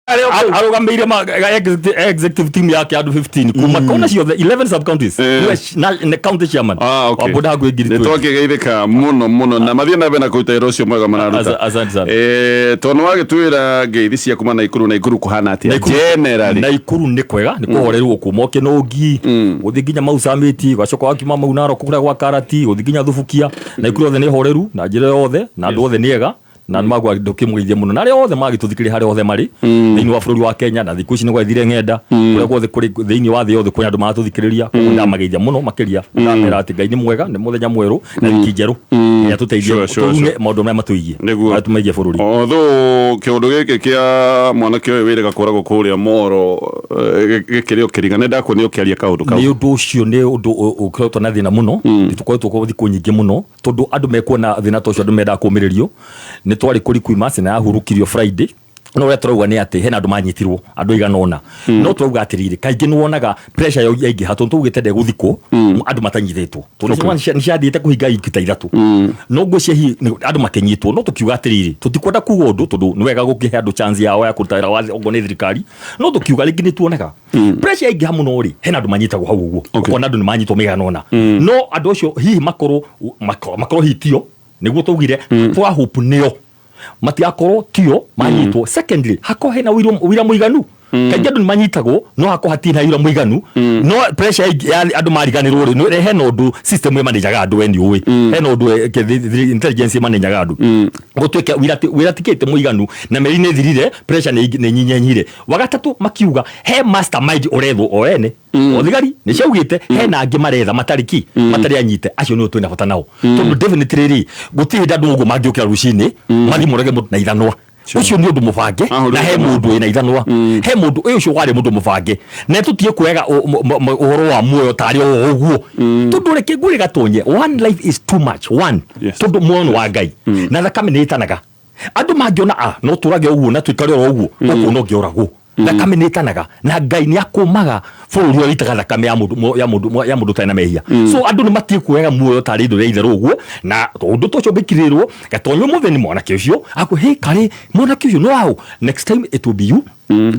Arũgamĩire executive team yake andũ 15 kuma kona ciothe 11 sub counties. Niwe nĩ county chairman. Ah, okay. Wa boda hakuhĩ ngiri Nĩ 20. Twakĩgeithĩka mũno mũno na mathiĩ na mbere na kũruta wĩra ũcio mwega mararuta. Asante sana. Tondũ wagĩtwĩra ngeithi cia kuma Naikuru, Naikuru kũhana atĩa generally? Naikuru nĩ kwega, nĩ kũhoreru gũkuma Ũkĩnũngi, gũthiĩ nginya Mau Summit, ũgacoka wakiuma Mau Narok kũrĩa gwa Karati, gũthiĩ nginya Thubukia. Naikuru yothe nĩ horeru na njĩra yothe, na andũ othe nĩ ega, na nĩ magwa ndũkĩmũgeithia mũno na arĩa othe magĩtũthikĩrĩria harĩa othe marĩ thĩinĩ wa bũrũri wa Kenya, na thikũ ici nĩ gwethire ng'enda kũrĩa guothe kũrĩ thĩinĩ wa thĩ yothe kwĩna andũ maratũthikĩrĩria. Koguo ndamageithia mũno makĩria, ndamera atĩ Ngai nĩ mwega, nĩ mũthenya mwerũ na wiki njerũ ĩrĩa tũteithie tũrune maũndũ marĩa matũigie Nĩguo. marĩa tũmaigie bũrũri. Although kĩũndũ gĩkĩ kĩa mwanake ũyũ wĩrĩga kũragwo kũrĩa Moro gĩkĩrĩ o kĩriga, nĩ ndakuonio ũkĩaria kaũndũ kau. Nĩ ũndũ ũcio nĩ ũndũ ũkoretwo na thĩna mũno, nĩ tũkoretwo kwa thikũ nyingĩ mũno, tondũ andũ mekuona thĩna ta ũcio, andũ mendaga kũmĩrĩrio. Nĩ twarĩ kũri Kuimas na yahurũkirio Friday, no ũrĩa tũrauga nĩ atĩ hena andũ manyitirwo, andũ aigana ũna. No tũrauga atĩrĩrĩ, kaingĩ nĩ wonaga pressure yo yaingĩha, tondũ tũugĩte ndegũthikwo andũ matanyitĩtwo, tondũ nĩ ciathiĩte kũhinga wiki ta 3, no ngwĩciria hihi andũ makĩnyitwo. No tũkiuga atĩrĩrĩ, tũtikwenda kuga ũndũ, tondũ nĩ wega gũkĩhe andũ chance yao ya kũruta wĩra wa okorwo nĩ thirikari. No tũkiuga rĩngĩ nĩ tuonaga pressure yaingĩha mũno rĩ, hena andũ manyitagwo hau ũguo. Ũkona andũ nĩ manyitwo maigana ũna, no andũ acio hihi makorwo hihi tio nĩguo twaugire, twa hope nĩo matigakorwo tio manyitwo. Secondly, hakorwo hena wĩira mũiganu. Kaingĩ andũ nĩ manyitagwo no hakorwo hatirĩ na wĩira mũiganu, no pressure ya andũ mariganĩrwo rĩ, hena ũndũ system ĩmanĩjaga andũ, we nĩ ũĩ hena ũndũ intelligence ĩmanĩjaga andũ, gũtuĩke wĩra tikĩte mũiganu na meri nĩ thirire, pressure nĩ nyinyenyire. Wagatatũ, makiuga he mastermind ũrethwo o ene, o thigari nĩ ciaugĩte hena angĩ maretha matarĩ ki matarĩ anyite. Acio nĩo twĩna bata nao, tondũ definitely rĩ, gũtirĩ hĩndĩ andũ ũguo mangĩũkĩra rũcinĩ mathiĩ morage mũndũ na ithanwa. Ũcio nĩ ũndũ mũbange. Ahũrĩte Na he mũndũ wĩna ithanwa, he mũndũ ũyũ ũcio warĩ mũndũ mũbange, na tũtige kuoyaga ũhoro wa muoyo tarĩ o ũguo, tondũ reke ngwĩre gatonye, one life is too much one. Tondũ muoyo nĩ wa Ngai na thakame nĩ ĩtanaga. Andũ mangĩona a no tũrage ũguo na tũikare oro ũguo ũguo, no ngĩoragwo. Thakame nĩ ĩtanaga na Ngai nĩ akũmaga bũrũri ũrĩa wĩitaga thakame ya mũndũ ya mũndũ ũtarĩ na mehia. So andũ nĩ matige kuoyaga muoyo tarĩ indo rĩa itherũ ũguo, na ũndũ ta ũcio ũngĩkirĩrwo gatonya ũmũthĩ nĩ mwanake ũcio akwe hey, karĩ mwanake ũcio no waũ, next time it will be you,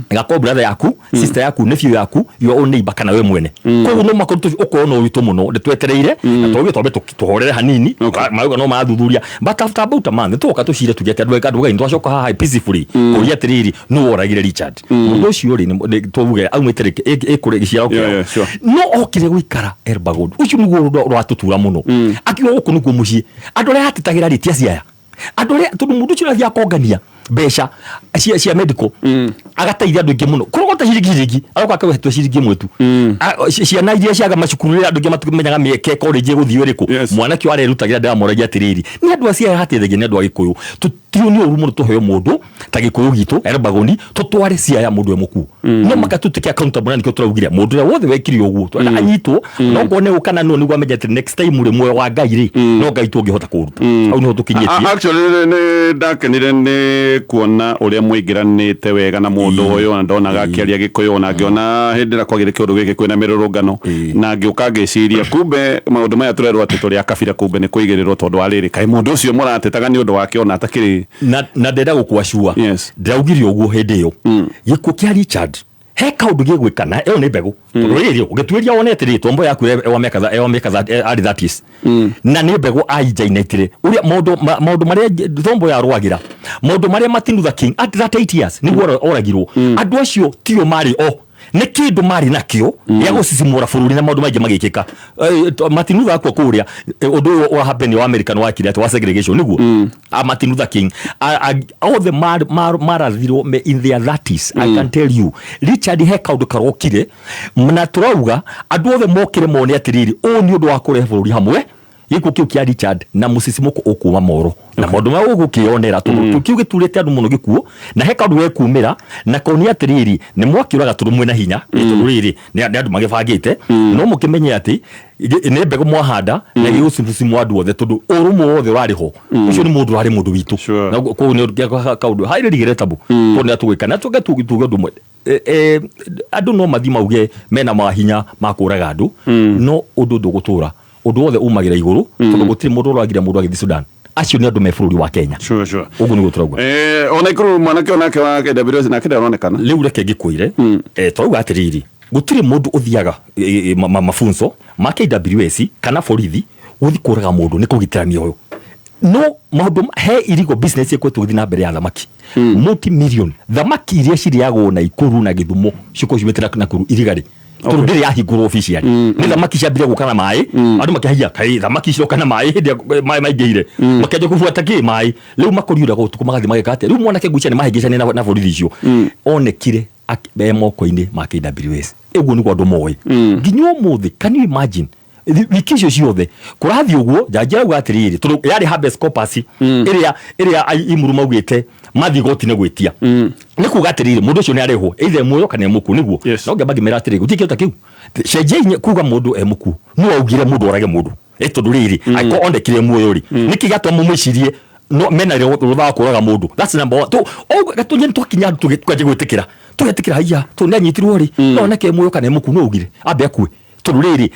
ĩgakorwo brother yaku, sister yaku, nephew yaku, your own neighbor, kana we mwene. Koguo no makorwo ũkorwo na ũritũ mũno ndĩtwetereire na twauge twambe tũhorere hanini. Mauga no marathuthuria, but after about a month nĩtũgoka tũcire tuge atĩ andũ Ngai nĩtwacoka haha peacefully kũria atĩrĩrĩ, nũ woragire Richard? Mũndũ ũcio rĩ, tuge aumĩte rĩ ĩkũrĩ gĩciaro kĩao. No okire gũikara Elbagon. Ũcio nĩguo ũndũ ũratũtura mũno, akiuga gũkũ nĩkuo mũciĩ. Andũ arĩa atetagĩra rĩ, ti aciaya andũ arĩa, tondũ mũndũ ũcio arathiĩ akongania mbeca cia medical, agateithia andũ aingĩ mũno kũrogota ciringi ciringi, aroka akahĩtwo ciringi ĩmwe tu. Ciana iria ciaga macukuru rĩrĩa andũ aingĩ mamenyaga mĩeke college ĩgũthiĩ ĩrĩkũ. Mwanake ũyũ arerutagĩra. Ndĩramoragia atĩrĩrĩ, nĩ andũ aciaya hateithagia, nĩ andũ a Gĩkũyũ. Tũtio nĩ ũru mũno tũheo mũndũ ta Gĩkũyũ gitũ Elbagoni, tũtware Siaya mũndũ e mũkuũ, no maka tũtuĩke accountable, na nĩkĩo tũraugire mũndũ ũrĩa wothe wekire ũguo twenda anyitwo, no ngone nĩ kana no nĩguo amenye atĩ next time rĩ, muoyo wa Ngai rĩ, no Ngai tu ũngĩhota kũũruta. Hau nĩho tũkinyĩtie. Actually nĩ ndakenire nĩ kuona ũrĩa mũingĩranĩte wega na mũndũ ũyũ, na ndonaga akĩaria Gĩkũyũ, ona ngĩona hĩndĩ ĩrĩa kwagĩire kĩũndũ gĩkĩ kwĩna mĩrũrũngano, na ngĩũka ngĩciria kumbe maũndũ maya tũrerwo atĩ tũrĩ a kabira, kumbe nĩ kũigĩrĩrwo, tondũ wa rĩrĩ, kaĩ mũndũ ũcio mũratetaga nĩ ũndũ wake ona atakĩrĩ Na ndenda gũkwacua. Ndĩraugire ũguo hĩndĩ ĩyo gĩkuũ kĩa Richard he kaũndũ gĩgwĩka, na ĩyo nĩ mbegũ, tondũ rĩrĩ ũgĩtuĩria wone atĩrĩ, tombo yaku wa mĩaka wa mĩaka arĩ 30s, na nĩ mbegũ ainjainĩtire ũrĩa maũndũ maũndũ marĩa tombo yarũagĩra, maũndũ marĩa Martin Luther King at 38 years nĩguo oragirwo. Andũ acio tio marĩ o nĩ kĩndũ marĩ nakĩo gĩa gũcicimũra bũrũri na maũndũ maingĩ magĩkĩka. Martin Luther akua kũrĩa, ũndũ ũyũ wa happen wa America nĩ wakire atĩ wa segregation nĩguo. Martin Luther King othe marathirwo me in their 30s. I can tell you Richard he kaũndũ karokire, na tũrauga andũ othe mokire mone atĩrĩrĩ, ũũ nĩ ũndũ wa kũrehe bũrũri hamwe. Gĩkuũ kĩu kĩa Richard na mũcicimũko ũkuma moro na maũndũ marĩa ũgũkĩonera, tondũ kĩu gĩturĩte andũ mũno gĩkuũ, na he kaũndũ gekumĩra na konia atĩrĩrĩ, nĩ mwakĩũraga tondũ mwĩna hinya, tondũ rĩrĩ nĩ andũ magĩbangĩte, no mũkĩmenye atĩ nĩ mbegũ mwahanda na gĩgũcimucimu andũ othe, tondũ ũrũmwe wothe ũrarĩ ho, ũcio nĩ mũndũ ũrarĩ mũndũ witũ. Na koguo nĩ kaũndũ highly regrettable, tondũ nĩ atũgwĩka na tũge tuge ũndũ ũmwe. Andũ no mathiĩ mauge mena mahinya ma kũraga andũ, no ũndũ ndũgũtũra, ũndũ wothe umagĩra igũrũ, tondũ gũtirĩ mũndũ ũragire mũndũ agĩthiĩ Sudan. Acio nĩ andũ me bũrũri wa Kenya. Sure. Ũguo nĩguo tũrauga. Ona ikuru mwanake onake wa KWS nake ndaronekana. Rĩu reke ngĩkwĩre, tũrauga atĩrĩrĩ, gũtirĩ mũndũ ũthiaga mafunzo ma KWS kana borithi gũthiĩ kũraga mũndũ, nĩ kũgitĩra mĩoyo. No maũndũ he irigo business ĩkoretwo ĩgĩthiĩ na mbere ya thamaki, multi million thamaki iria cirĩagwo na Ikuru na Gĩthumo cikorwo ciumĩte na Nakuru iriga rĩ, tondũ ndĩrĩ yahingũrwo officially. Nĩ thamaki ciambire gũka na maĩ, andũ makĩhaiya kaĩ thamaki ciroka na maĩ hĩndĩ ĩrĩa maĩ maingĩhire, makĩanjia kũbuata kĩ maĩ. Rĩu makoriũraga ũtukũ magathiĩ mageka atĩa. Rĩu mwanake ngwĩciria nĩ mahĩngĩcania na borithi icio, onekire e moko-inĩ ma KWS. Ũguo nĩguo andũ moĩ nginya ũmũthĩ. Can you imagine wiki icio ciothe kũrathiĩ ũguo? Njanji arauga atĩrĩrĩ, tondũ yarĩ habeas corpus ĩrĩa Imuru maugĩte mathiĩ igoti-inĩ gwĩtia, nĩ kuga atĩrĩrĩ, mũndũ ũcio nĩ arehwo either e muoyo kana e mũkuũ, nĩguo. Yes. No ngĩamba ngĩmera atĩrĩrĩ, gũtirĩ kĩndũ ta kĩu, cenjia kuga mũndũ e mũkuũ. No augire mũndũ orage mũndũ, tondũ rĩrĩ, angĩkorwo onekire muoyo rĩ, nĩkĩ gĩatũma mũmwĩcirie no mena rũtha wa kũraga mũndũ? That's number one. Ũguo Gatonye nĩ twakinya handũ tũkanjia gwĩtĩkĩra, tũgetĩkĩra haiya tondũ nĩ anyitirwo rĩ, no oneke muoyo kana e mũkuũ, no augire ambe akue, tondũ rĩrĩ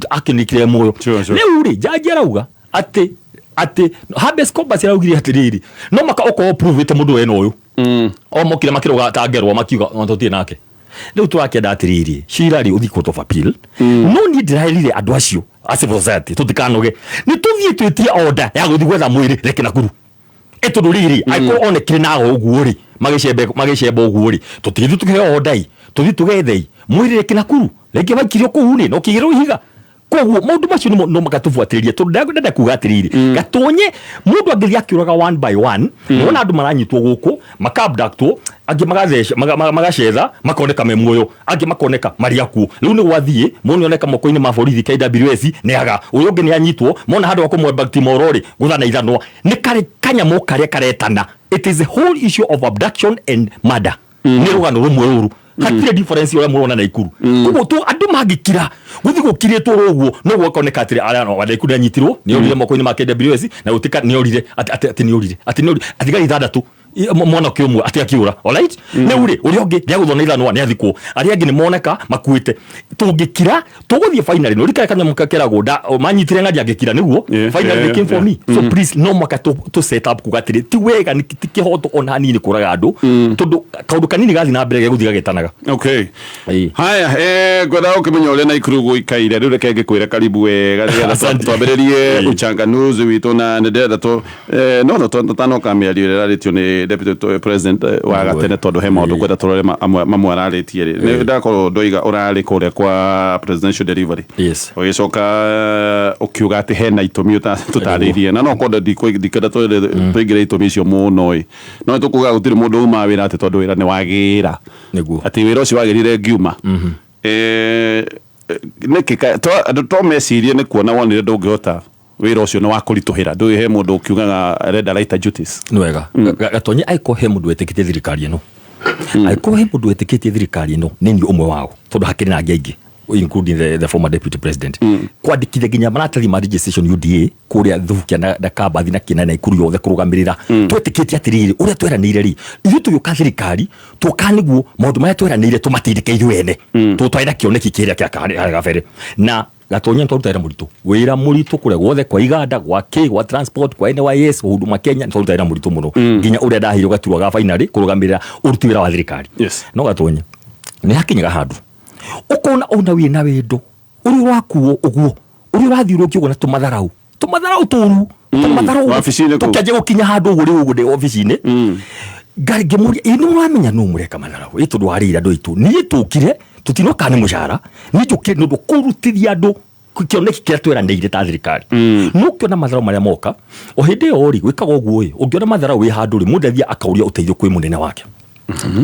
akĩnyitire muoyo. Sure. Rĩu rĩ, jaji arauga atĩ habeas corpus araugire atĩrĩrĩ, no maka ũkorwo prove ĩte mũndũ wena ũyũ o mokire makĩrũga ta ngerwa makiuga ona tũtirĩ nake. Rĩu tũrakĩenda atĩrĩrĩ, cira rĩ ũthiĩ court of appeal, no niĩ ndĩraerire andũ acio a civil society tũtikanoge, nĩ tũthiĩ twĩtie order ya gũthiĩ gwetha mwĩrĩ reke Nakuru, tondũ rĩrĩ, angĩkorwo onekire nago ũguo rĩ, magĩcembe magĩcemba ũguo rĩ, tũtigĩthiĩ tũkĩheo order i tũthiĩ tũgethei mwĩrĩ reke Nakuru, rĩngĩ waikirio kũu rĩ, no kĩigĩrwo ihiga. Koguo maũndũ macio nĩmo no magatũbuatĩrĩria, tondũ ndenda kuga atĩrĩrĩ, Gatonye, mũndũ angĩthiĩ akĩũraga one by one, nĩwona andũ maranyitwo gũkũ makaabductwo, angĩ magatheca magacetha makoneka me muoyo, angĩ makoneka marĩ akuũ. Rĩu nĩ gwathiĩ mũndũ nĩoneka moko-inĩ ma borithi KWS nĩ aga ũyũ ũngĩ nĩ anyitwo, mona handũ ha kũmwabduct moro rĩ, gũtha na ithanwa nĩ karĩ kanyamũ karĩa karetana. It is a whole issue of abduction and murder, nĩ rũgano rũmwe rũru, hatirĩ difference ũrĩa mũrona na Ikuru. Koguo tu andũ mangĩkira gũthiĩ gũkirĩtwo ũguo, no gũkoneka atĩrĩ arĩa no Naikuru nĩ anyitirwo, nĩ orire moko-inĩ ma KWS na gũtika nĩ orire, atĩ atĩ nĩ orire, atĩ nĩ orire athigari ithathatũ, mwanake ũmwe atĩ akĩũra. Alright, rĩu rĩ, ũrĩa ũngĩ nĩ agũthwo na ithanwa, nĩ athikwo, arĩa angĩ nĩ moneka makuĩte. Tũngĩkira tũgũthiĩ finally no rikare kanyamũ keragwo nda manyitire ng'ari angĩkira nĩguo finally they came for me. So please, no mwaka tu set up kuga atĩrĩ ti wega, ti kĩhoto ona hanini kũraga andũ, tondũ kaũndũ kanini gathiĩ na mbere gegũthiĩ gagĩtanaga. Haya, ngwenda ũkĩmenya ũrĩa Naikuru gũikaire. Rĩu reke ngĩkwĩre karibu wega nĩgetha Asante. Twambĩrĩrie uchanganuzi witũ, na nĩ ndĩrenda tũ no no tũtanoka mĩario ĩrĩa ĩrarĩtio nĩ deputy president wa gatene, tondũ he maũndũ ngwenda tũrore mamwe ararĩtie rĩ. Nĩ ndakorwo ndoiga ũrarĩ kũrĩa kwa presidential delivery. Yes. Ũgĩcoka ũkiuga atĩ hena itũmi tũtarĩirie, na no kwenda ndikwenda tũingĩre itũmi icio mũno ĩ, no nĩ tũkuga gũtirĩ mũndũ uma wĩra atĩ tondũ wĩra nĩ wagĩra, atĩ wĩra ũcio wagĩrire ngiuma. Nĩkĩ andũ to mecirie nĩ kuona wonire ndũngĩhota wĩra ũcio nĩ wa kũritũhĩra, ndũĩ he mũndũ ũkiugaga arenda lighter duties? Nĩ wega. Gatonye, angĩkorwo he mũndũ wĩtĩkĩtie thirikari ĩno, angĩkorwo he mũndũ wĩtĩkĩtie thirikari ĩno, nĩ niĩ ũmwe wao, tondũ hakĩrĩ na angĩ aingĩ, including the former deputy president, kwandĩkithia nginya maratathi ma registration UDA kũrĩa Thubukia na Kambathi na kĩna na Ikuru yothe kũrũgamĩrĩra. Twetĩkĩtie atĩrĩrĩ, ũrĩa tweranĩire rĩ, ithuĩ tũgĩũka thirikari tũka nĩguo maũndũ marĩa tweranĩire tũmatindĩke ithuĩ ene, tondũ twarĩ na kĩoneki kĩrĩa kĩa harĩa kabere. Na Gatonye, twaruta wĩra mũritũ, wĩra mũritũ kũrĩa guothe, kwa iganda, gwa kĩ, gwa transport, kwa NYS, Huduma Kenya, nĩ twaruta wĩra mũritũ mũno nginya ũrĩa ndaheirwo gaturwa ga finally kũrũgamĩrĩra ũruti wĩra wa thirikari. No Gatonye, nĩ hakinyaga handũ ũkona ona wĩna wendo ũrĩa ũrakuo ũguo, ũrĩa ũrathiũrũrũkio ũguo na tũmatharau, tũmatharau tũru, tũmatharau. Wabici-inĩ kũu. Tũkĩanjia gũkinya handũ ũguo rĩu ũguo ndĩ obici-inĩ, ngarĩ ngĩmũria, ĩ nĩ mũramenya nũ mũreka matharau ĩ? Tondũ warĩire andũ aitũ, niĩ tũkire tũtinoka nĩ mũcara, niĩ njũkire nĩ ũndũ kũrutithia andũ kĩoneki kĩrĩa tweranĩire ta thirikari. No ũkĩona matharau marĩa moka o hĩndĩ ĩyo rĩ, gwĩkaga ũguo ĩ, ũngĩona matharau wĩ handũ rĩ, mũndũ athiĩ akauria ũteithio kwĩ mũnene wake.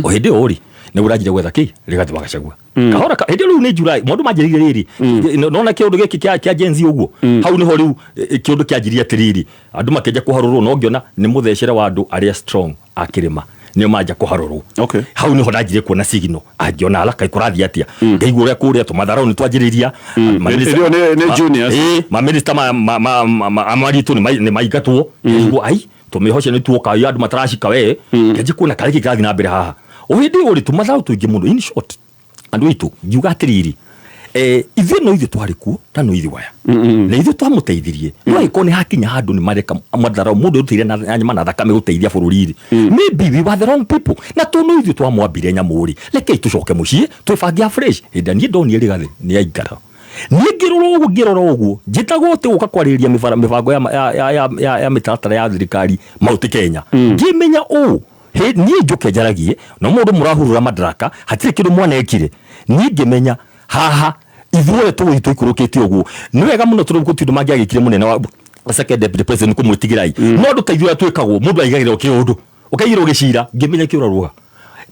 O hĩndĩ ĩyo rĩ, nĩguo ũranjire gwetha kĩ Rigathi wa Gachagua kahora hĩndĩ ĩyo rĩu nĩ July, maũndũ manjĩrĩire rĩrĩ, nona kĩũndũ gĩkĩ kĩa Gen Z ũguo, hau nĩho rĩu kĩũndũ kĩanjirie atĩrĩrĩ, andũ makĩanjia kũharũrwo, no ngĩona nĩ mũthecere wa andũ arĩa strong a kĩrĩma nĩo manja kũharũrwo. Hau nĩho ndanjirie kuona signal, angiona ala kai kũrathiĩ atĩa, ngaigua ũrĩa kũrĩa tũmatharau nĩ twanjĩrĩria. Ĩyo nĩ juniors. Ĩĩ, maminista maritũ nĩ maingatwo. Ngaigua ai tũmĩhoce nĩ tuoka andũ mataracika we, nganjia kuona karĩ kĩ kĩrathiĩ na mbere haha. O hĩndĩ ĩyo rĩ, tũmatharau tũingĩ mũno. In short, andũ aitũ, ngiuga atĩrĩrĩ, Ithuĩ no ithuĩ twarĩ kuo na no ithuĩ aya na ithuĩ twamũteithirie, no angĩkorwo nĩ hakinya handũ nĩ mareka matharau mũndũ ũrutĩire na nyama na thakame gũteithia bũrũri rĩ, maybe we were the wrong people, na tondũ no ithuĩ twamwambire nyamũ rĩ, rekei tũcoke mũciĩ twĩbange afresh. Hĩndĩ ĩrĩa niĩ ndonire Rigathĩ nĩ aikara, niĩ ngĩrora ũguo, ngĩrora ũguo, njĩtagwo atĩ gũka kwarĩrĩria mĩbango ya mĩtaratara ya thirikari Mount Kenya, ngĩmenya ũũ, niĩ njũke njaragie no mũndũ mũrahurura madaraka, hatirĩ kĩndũ mwanekire. Niĩ ngĩmenya haha ithuothe tũgũthiĩ tũikũrũkĩte ũguo nĩ wega mũno, tondũ gũtirĩ ũndũ mangĩagĩkire mũnene wa second deputy president kũmwĩtigĩra no andũ ta ithuĩ arĩa twĩkagwo mũndũ aigagĩrĩrwo kĩũndũ ũkaigĩrwo gĩcira. Ngĩmenya kĩũra rũga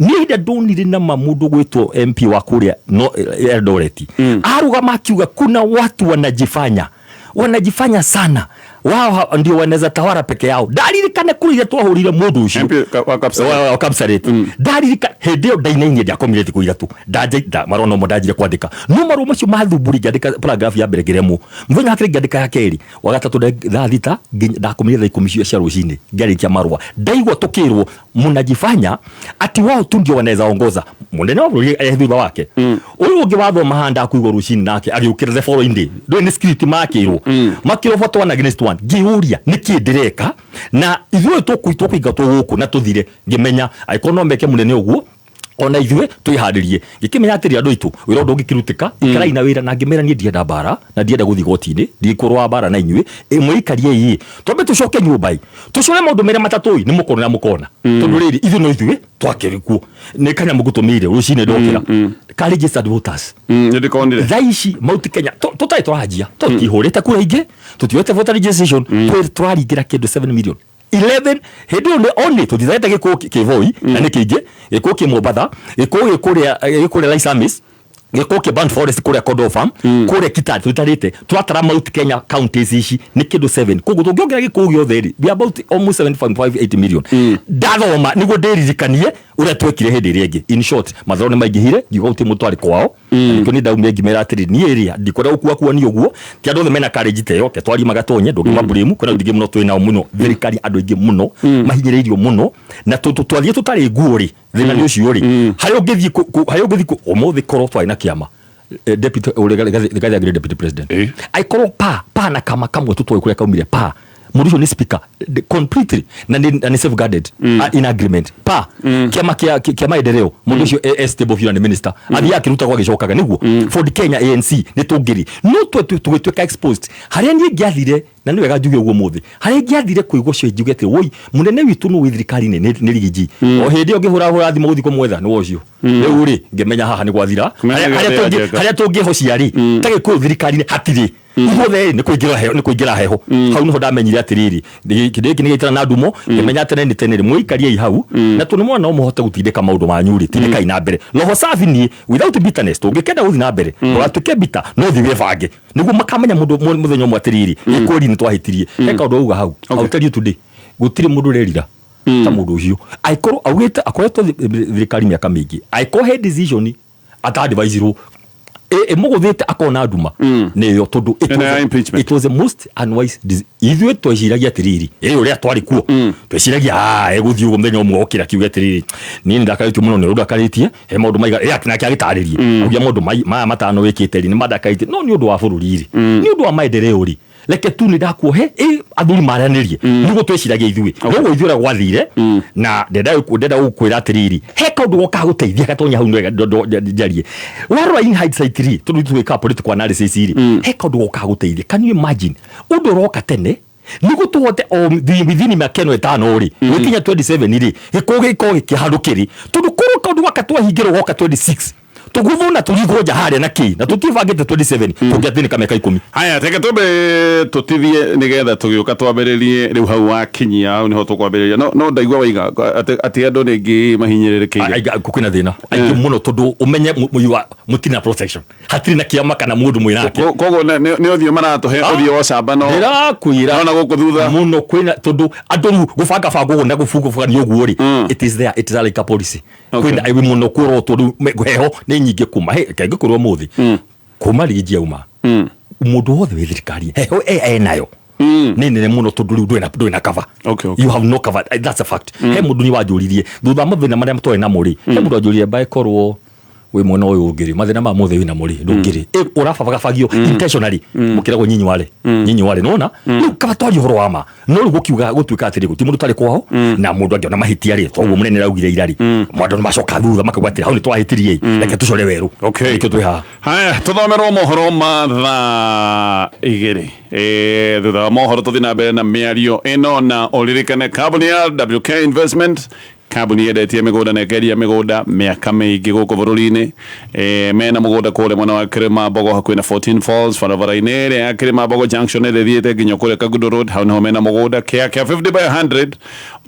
niĩ hĩndĩ ndonire nama mũndũ gwĩtwo MP wa kũrĩa no Eldoret arũgama akiuga kuna watu wanajifanya sana wao ndio wanaweza tawala peke yao. Ndaririkane kũrĩa iria twahũrire mũndũ ũcio. MP wa Kapseret. Wa Kapseret. Ndaririkana hĩndĩ ĩyo ndainainie, ndiakomire thikũ 3, marũa nomo ndanjire kwandĩka, no marũa macio mathumbũri. Ngĩandĩka paragraph ya mbere ngĩremwo, mũthenya wa kerĩ ngĩandĩka ya kerĩ, wa gatatũ 6:00 nginya ndakomire thaa 10 cia rũcinĩ ngĩarĩkia marũa. Ndaigua tũkĩrwo mnajifanya ati wao tu ndio wanaweza ongoza, mũnene wa bũrũri thutha wake ũyũ ũngĩ wathoma haha ndakuigua rũcinĩ nake agĩũkĩra the following day. Ndũĩ nĩ script makĩrwo vote one against one. Ngĩũria nĩkĩ ndĩreka na ithuĩ tũkũingatwo gũkũ na tũthire. Ngĩmenya angĩkorwo no meke mũnene ũguo, ona ithuĩ twĩharĩrie. Ngĩkĩmenya atĩrĩ, andũ aitũ, wĩra ũndũ ũngĩkĩrutĩka, ikarai na wĩra. Na ngĩmera niĩ ndienda mbara na ndienda gũthiĩ goti-inĩ, ndigũkũrũa mbara na inyuĩ. Mwĩikarie ĩ twambe tũcoke nyũmba ĩ tũcore maũndũ marĩa matatũĩ nĩ mũkona na mũkona, tondũ rĩrĩ ithuĩ no ithuĩ twakĩrĩ kuo. Nĩ kanyamũ ngũtũmĩire rũcinĩ ndokĩra ka registered voters. Nĩ ndĩkonire. Thaa ici Mount Kenya tũtarĩ tũranjia, tũtihũrĩte kura ingĩ, tũtioete voter registration, tũraringĩra kĩndũ 7 million 11 hĩndĩ ĩyo nĩ only tũtitharĩte gĩkũũ kĩ Voi na nĩ kĩingĩ, gĩkũũ kĩ Mombatha, gĩkũũ gĩkũrĩa Laisamis, gĩkũũ kĩ Burnt Forest, kũrĩa Kondoo Farm, kũrĩa Kitale tũtitarĩte. Tũratara Mount Kenya counties ici nĩ kĩndũ 7, koguo tũngĩongerera gĩkũũ gĩothe rĩ, we are about almost 7.58 million. Ndathoma nĩguo ndĩririkanie ũrĩa twekire hĩndĩ ĩrĩa ĩngĩ. In short, matharũ nĩ maingĩhire, ngiuga gũtirĩ mũndũ twarĩ kwao. Nĩkĩo niĩ ndaumire ngĩmera atĩrĩ, niĩ rĩ ndikwenda gũkua kuonio ũguo, ti andũ othe mena courage ta ĩyo ke twarie magatonye ndũngĩma blame. Kwĩna andũ aingĩ mũno twĩ nao mũno thirikari, andũ aingĩ mũno mahinyĩrĩirio mũno na twathiĩ tũtarĩ nguo rĩ, thĩna nĩ ũcio rĩ, harĩa ũngĩthiĩ harĩa ũngĩthiĩ ũmũthĩ korwo twarĩ na kĩama deputy ũrĩa Rigathi agĩrĩ deputy president, aikorwo pa na kama kamwe tũtoĩ kũrĩa kaumire, pa mũndũ ũcio nĩ speaker completely na nĩ safeguarded in agreement pa kĩama kĩa maendeleo, mũndũ ũcio e stable biũ na nĩ minister, athiĩ akĩrutagwo agĩcokaga nĩguo Ford Kenya ANC nĩ tũngĩrĩ no tũgĩtuĩka exposed. Harĩa niĩ ngĩathire, na nĩ wega njuge ũguo mũthĩ, harĩa ingĩathire kũigua ũcio njuge atĩ woi mũnene witũ nĩ wĩ thirikari-inĩ nĩ Rigiji, o hĩndĩ ĩyo ngĩhũra hũra thimũ gũthiĩ kũmwetha nĩ ũcio rĩu rĩ, ngĩmenya haha nĩ gwathira. Kũmenya Harĩa nĩ agenda. Harĩa tũngĩhocia rĩ, ta gĩkũyũ thirikari-inĩ hatirĩ, ithuothe rĩ nĩ kũingĩra heho, nĩ kũingĩra heho. Hau niho ndamenyire atĩrĩrĩ, kĩndũ gĩkĩ nĩ gĩaitana na ndumo. Ngĩmenya tene nĩ tene rĩ, mwĩikariei hau na tondũ nĩmwona no mũhote gũtindĩka maũndũ manyu rĩ, tindĩkai na mbere roho safi. Niĩ without bitterness, tũngĩkenda gũthiĩ na mbere, ndũgatuĩke bitter, no thiĩ wĩbange nĩguo makamenya mũndũ mũthenya ũmwe atĩrĩrĩ, gĩkũri nĩ twahĩtirie. He kaũndũ auga hau. I'll tell you today, gũtirĩ mũndũ ũrerira ta mũndũ ũcio, angĩkorwo augĩte akoretwo thirikari mĩaka mĩingĩ, angĩkorwo he decision atadvisirwo ĩmũgũthĩte akona nduma nĩyo, tondũ it Ĩno ya impeachment. It was the most unwise ithuĩ tweciragia atĩrĩrĩ, ĩ ũrĩa twarĩ kuo tweciragia, ah, egũthiĩ ũguo mũthenya ũmwe okĩra kiuge atĩrĩrĩ, niĩ nĩ ndakarĩtio mũno nĩ ũrĩa ndakarĩtie, he maũndũ maiga ĩ nake agĩtarĩrie augia maũndũ maya matano wĩkĩte rĩ nĩ mandakarĩtie, no nĩ ũndũ wa bũrũri rĩ, nĩ ũndũ wa maendeleo rĩ, reke tu nĩ ndakuohe ĩ athuri maranĩrie. Nĩguo tweciragia ithuĩ, noguo ithuĩ ũrĩa gwathire. Na ndenda gũkwĩra atĩrĩrĩ, he kaũndũ gokaga gũteithia gatonya hau nĩwega njarie warora in hindsight rĩ, tondũ ithuĩ twĩkaga political analysis rĩ, he kaũndũ gokaga gũteithia. Can you imagine ũndũ ũroka tene nĩguo tũhote o within mĩaka ĩno 5 rĩ, gũkinya 27 rĩ, gĩkorwo gĩkorwo gĩkĩ handũ kĩrĩ, tondũ korwo kaũndũ gaka twahingĩrwo goka 26, tũguthwo na tũringwo nja harĩa na kĩ na tũtibangĩte 27, tũngĩathĩnĩka mĩaka 10. Haya, reke twambe tũtithie nĩgetha tũgĩũka twambĩrĩrie rĩu hau wakinyia, hau nĩho tũkwambĩrĩria. No ndaigua waiga atĩ andũ rĩngĩ mahinyĩrĩrĩkĩire. Kwĩna thĩna aingĩ mũno, tondũ ũmenye mũtirĩ na protection, hatirĩ na kĩama kana mũndũ mwĩ nake. Koguo nĩ ũthiũ maratũhe ũthiũ wa ũcamba no Ndĩrakwĩra. No na gũkũ thutha. Mũno kwĩna, tondũ andũ rĩu gũbanga banga ũguo na gũbungabunga nĩ ũguo rĩ, it is there, it is like a policy. Kwĩna aiwi mũno kũrotwo rĩu heho nĩ nyingĩ kuma he ngĩkwĩrwo ũmũthĩ kuma Rigiji auma, mũndũ wothe wĩ thirikari heho enayo nĩ nene mũno, tondũ rĩu ndũrĩ na cover. You have no cover. That's a fact. He mũndũ nĩ wanjũririe thutha wa mathĩna marĩa twarĩ namo rĩ, he mũndũ wanjũririe mbaĩ korwo Wĩ mwena ũyũ ũngĩ rĩ, mathĩna ma mothe wĩnamo rĩ, ndũngĩrĩ ũrabagabagio intentionally, mũkĩragwo nyinyi wale nyinyi wale, nona rĩu kaba twarie ũhoro wa ma. No rĩu gũkiuga gũtuĩka atĩrĩ, gũtirĩ mũndũ ũtarĩ kwao, na mũndũ angĩona mahĩtia rĩ, toguo mũnene araugire ira rĩ, andũ nĩ macoka thutha makauga atĩrĩ, hau nĩ twahĩtirie, reke tũcore werũ. Nĩkĩo twĩ haha. Haya, tũthomerwo mohoro ma thaa 2. Thutha wa mohoro tũthiĩ na mbere na mĩario ĩno, na ũririkane kambuni ya WK Investment, kambuni yendetie mĩgũnda na ĩkendia mĩgũnda mĩaka mĩingĩ gũkũ bũrũri-inĩ. Mena mũgũnda kũrĩa mwena wa Kĩrĩma Mbogo, hakuhĩ na 14 Falls, barabara-inĩ ĩrĩa ya Kĩrĩma Mbogo Junction ĩrĩa ĩthiĩte nginya kũrĩa Kagundo Road. Hau nĩho mena mũgũnda kĩa kĩa 50 by 100,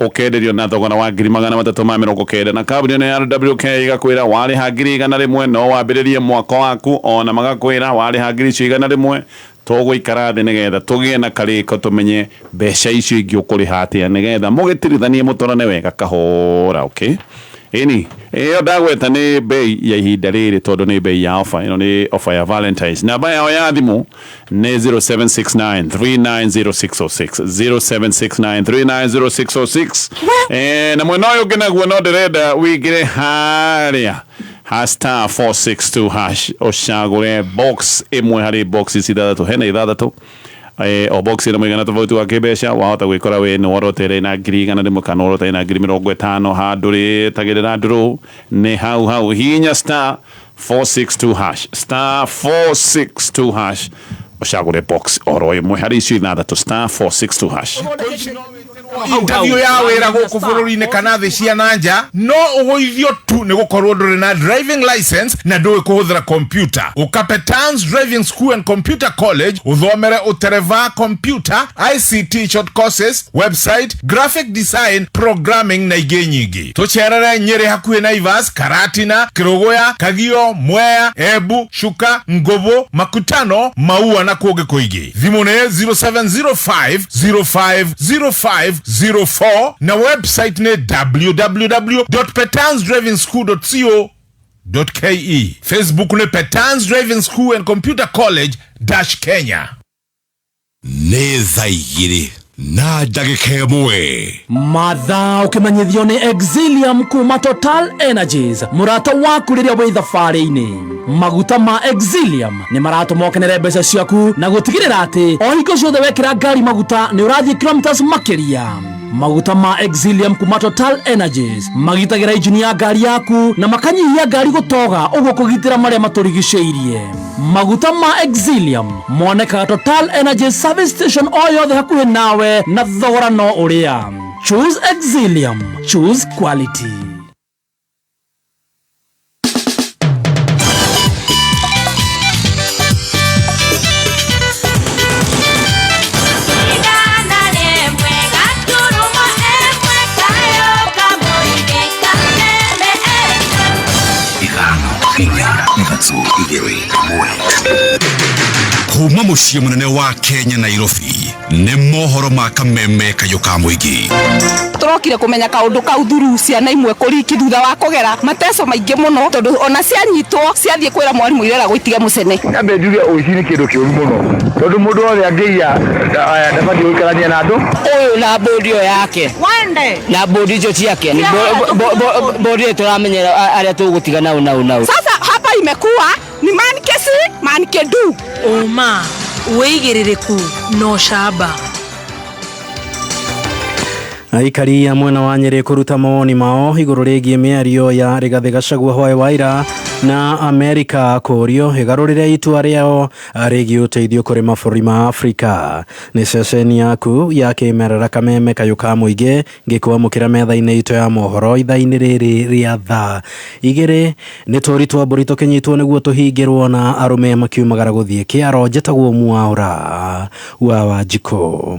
ũkenderio na thogora wa 390,000. Na kambuni ĩno ya WK ĩgakwĩra warĩha 100,000 no wambĩrĩrie mwaka waku, ona magakwĩra warĩha 100,000 tũgũikara thĩ nĩgetha tũgĩe na karĩko, tũmenye mbeca icio ingĩ ũkũrĩha atĩa, nĩgetha mũgĩtirithanie mũtwarane wega kahora. Okay, ĩni ĩyo ndagweta nĩ bei ya ihinda rĩrĩ, tondũ nĩ bei ya offer. Ĩno nĩ offer ya Valentines. Namba yao ya thimũ nĩ 0769 390606, 0769 390606. Na mwena ũyũ ũngĩ naguo no ndĩrenda wĩingĩre harĩa ha *462# ũcagũre box ĩmwe harĩ box ici ithathatũ. Hena ithathatũ, o box ĩna mũigana tofauti wa kĩmbeca. Wahota gwĩkora we nĩ worotere na 100,000 kana worotere na 50,000. Handũ rĩtagĩrĩra ndũrũ nĩ hau hau, hihinya *462#, *462# ũcagũre box oro ĩmwe harĩ icio ithathatũ, *462#. Interview ya wĩra gũkũ bũrũri-inĩ kana thĩ cia na nja, no ũgũithio tu nĩ gũkorwo ndũrĩ na driving license na ndũĩ kũhũthĩra computer. Ũka Petans Driving School and Computer College ũthomere ũtereva, computer, ICT short courses, website, graphic design, programming na ingĩ nyingĩ. Tũcerere Nyĩrĩ hakuhĩ Naivas, Karatina, Kĩrũgũya, Kagio, Mwea, Embu, Chuka, Ngũbũ, Makutano, Maua na kũngĩ kũingĩ. Thimũ nĩ 0705 050504 na website nĩ www.petansdrivingschool.co.ke. Facebook nĩ Petans Driving School and Computer College dash Kenya. Nĩ 2:01. Mathaa ũkĩmenyithio nĩ Exilium kuma Total Energies, mũrata waku rĩrĩa wĩ thabarĩ-inĩ. Maguta ma Exilium nĩ maratũma ũkenere mbeca ciaku na gũtigĩrĩra atĩ o hingo ciothe wekĩra ngari maguta nĩ ũrathiĩ kilometers makĩria. Maguta ma Exilium kuma Total Energies magitagĩra injini ya ngari yaku na makanyihia ngari gũtoga, ũguo kũgitĩra marĩa matũrigicĩirie. Maguta ma Exilium monekaga Total Energies service station o yothe hakuhĩ nawe na thogora no ũrĩa. Choose Exilium, choose quality. 5, 4, 3, 2, 1. Kuma mũciĩ mũnene wa Kenya, Nairobi, nĩ mohoro ma Kameme kayũ ka mũingĩ. Tũrokire kũmenya kaũndũ kau thuru ciana imwe kũriki thutha wa kũgera mateco maingĩ mũno, tondũ ona cianyitwo ciathiĩ kwĩra mwarimũ ireragwo itige mũcene. Nyambe njuge ũici nĩ kĩndũ kĩũru mũno, tondũ mũndũ wothe angĩiya ndabatiĩ gũikarania na andũ. Ũyũ na bodi ĩyo yake wende na bodi icio ciake bodi ĩyo tũramenyera arĩa tũgũtiga nau nau nau. Sasa hapa imekuwa ni man kesi man kedu. Ũma, wĩigĩrĩrĩku na ũcamba. Aikari a mwena wa Nyĩrĩ kũruta mawoni mao igũrũ rĩgiĩ mĩario ya Rigathĩ Gachagua hwaĩ wa ira, na Amerika kũrio ĩgarũrĩre itua rĩao rĩgiĩ ũteithio kũrĩ mabũrũri ma Afrika. Nĩ ceceni yaku ya kĩmerera Kameme kayũ ka mũingĩ, ngĩkwamũkĩra metha-inĩ itũ ya mohoro ithaa-inĩ rĩrĩ rĩa thaa 2. Nĩ tũri twa mbũri tũkĩnyitwo nĩguo tũhingĩrwo na arũme makiumagara gũthiĩ kĩaro. Njĩtagwo Mwaũra wa Wanjikũ.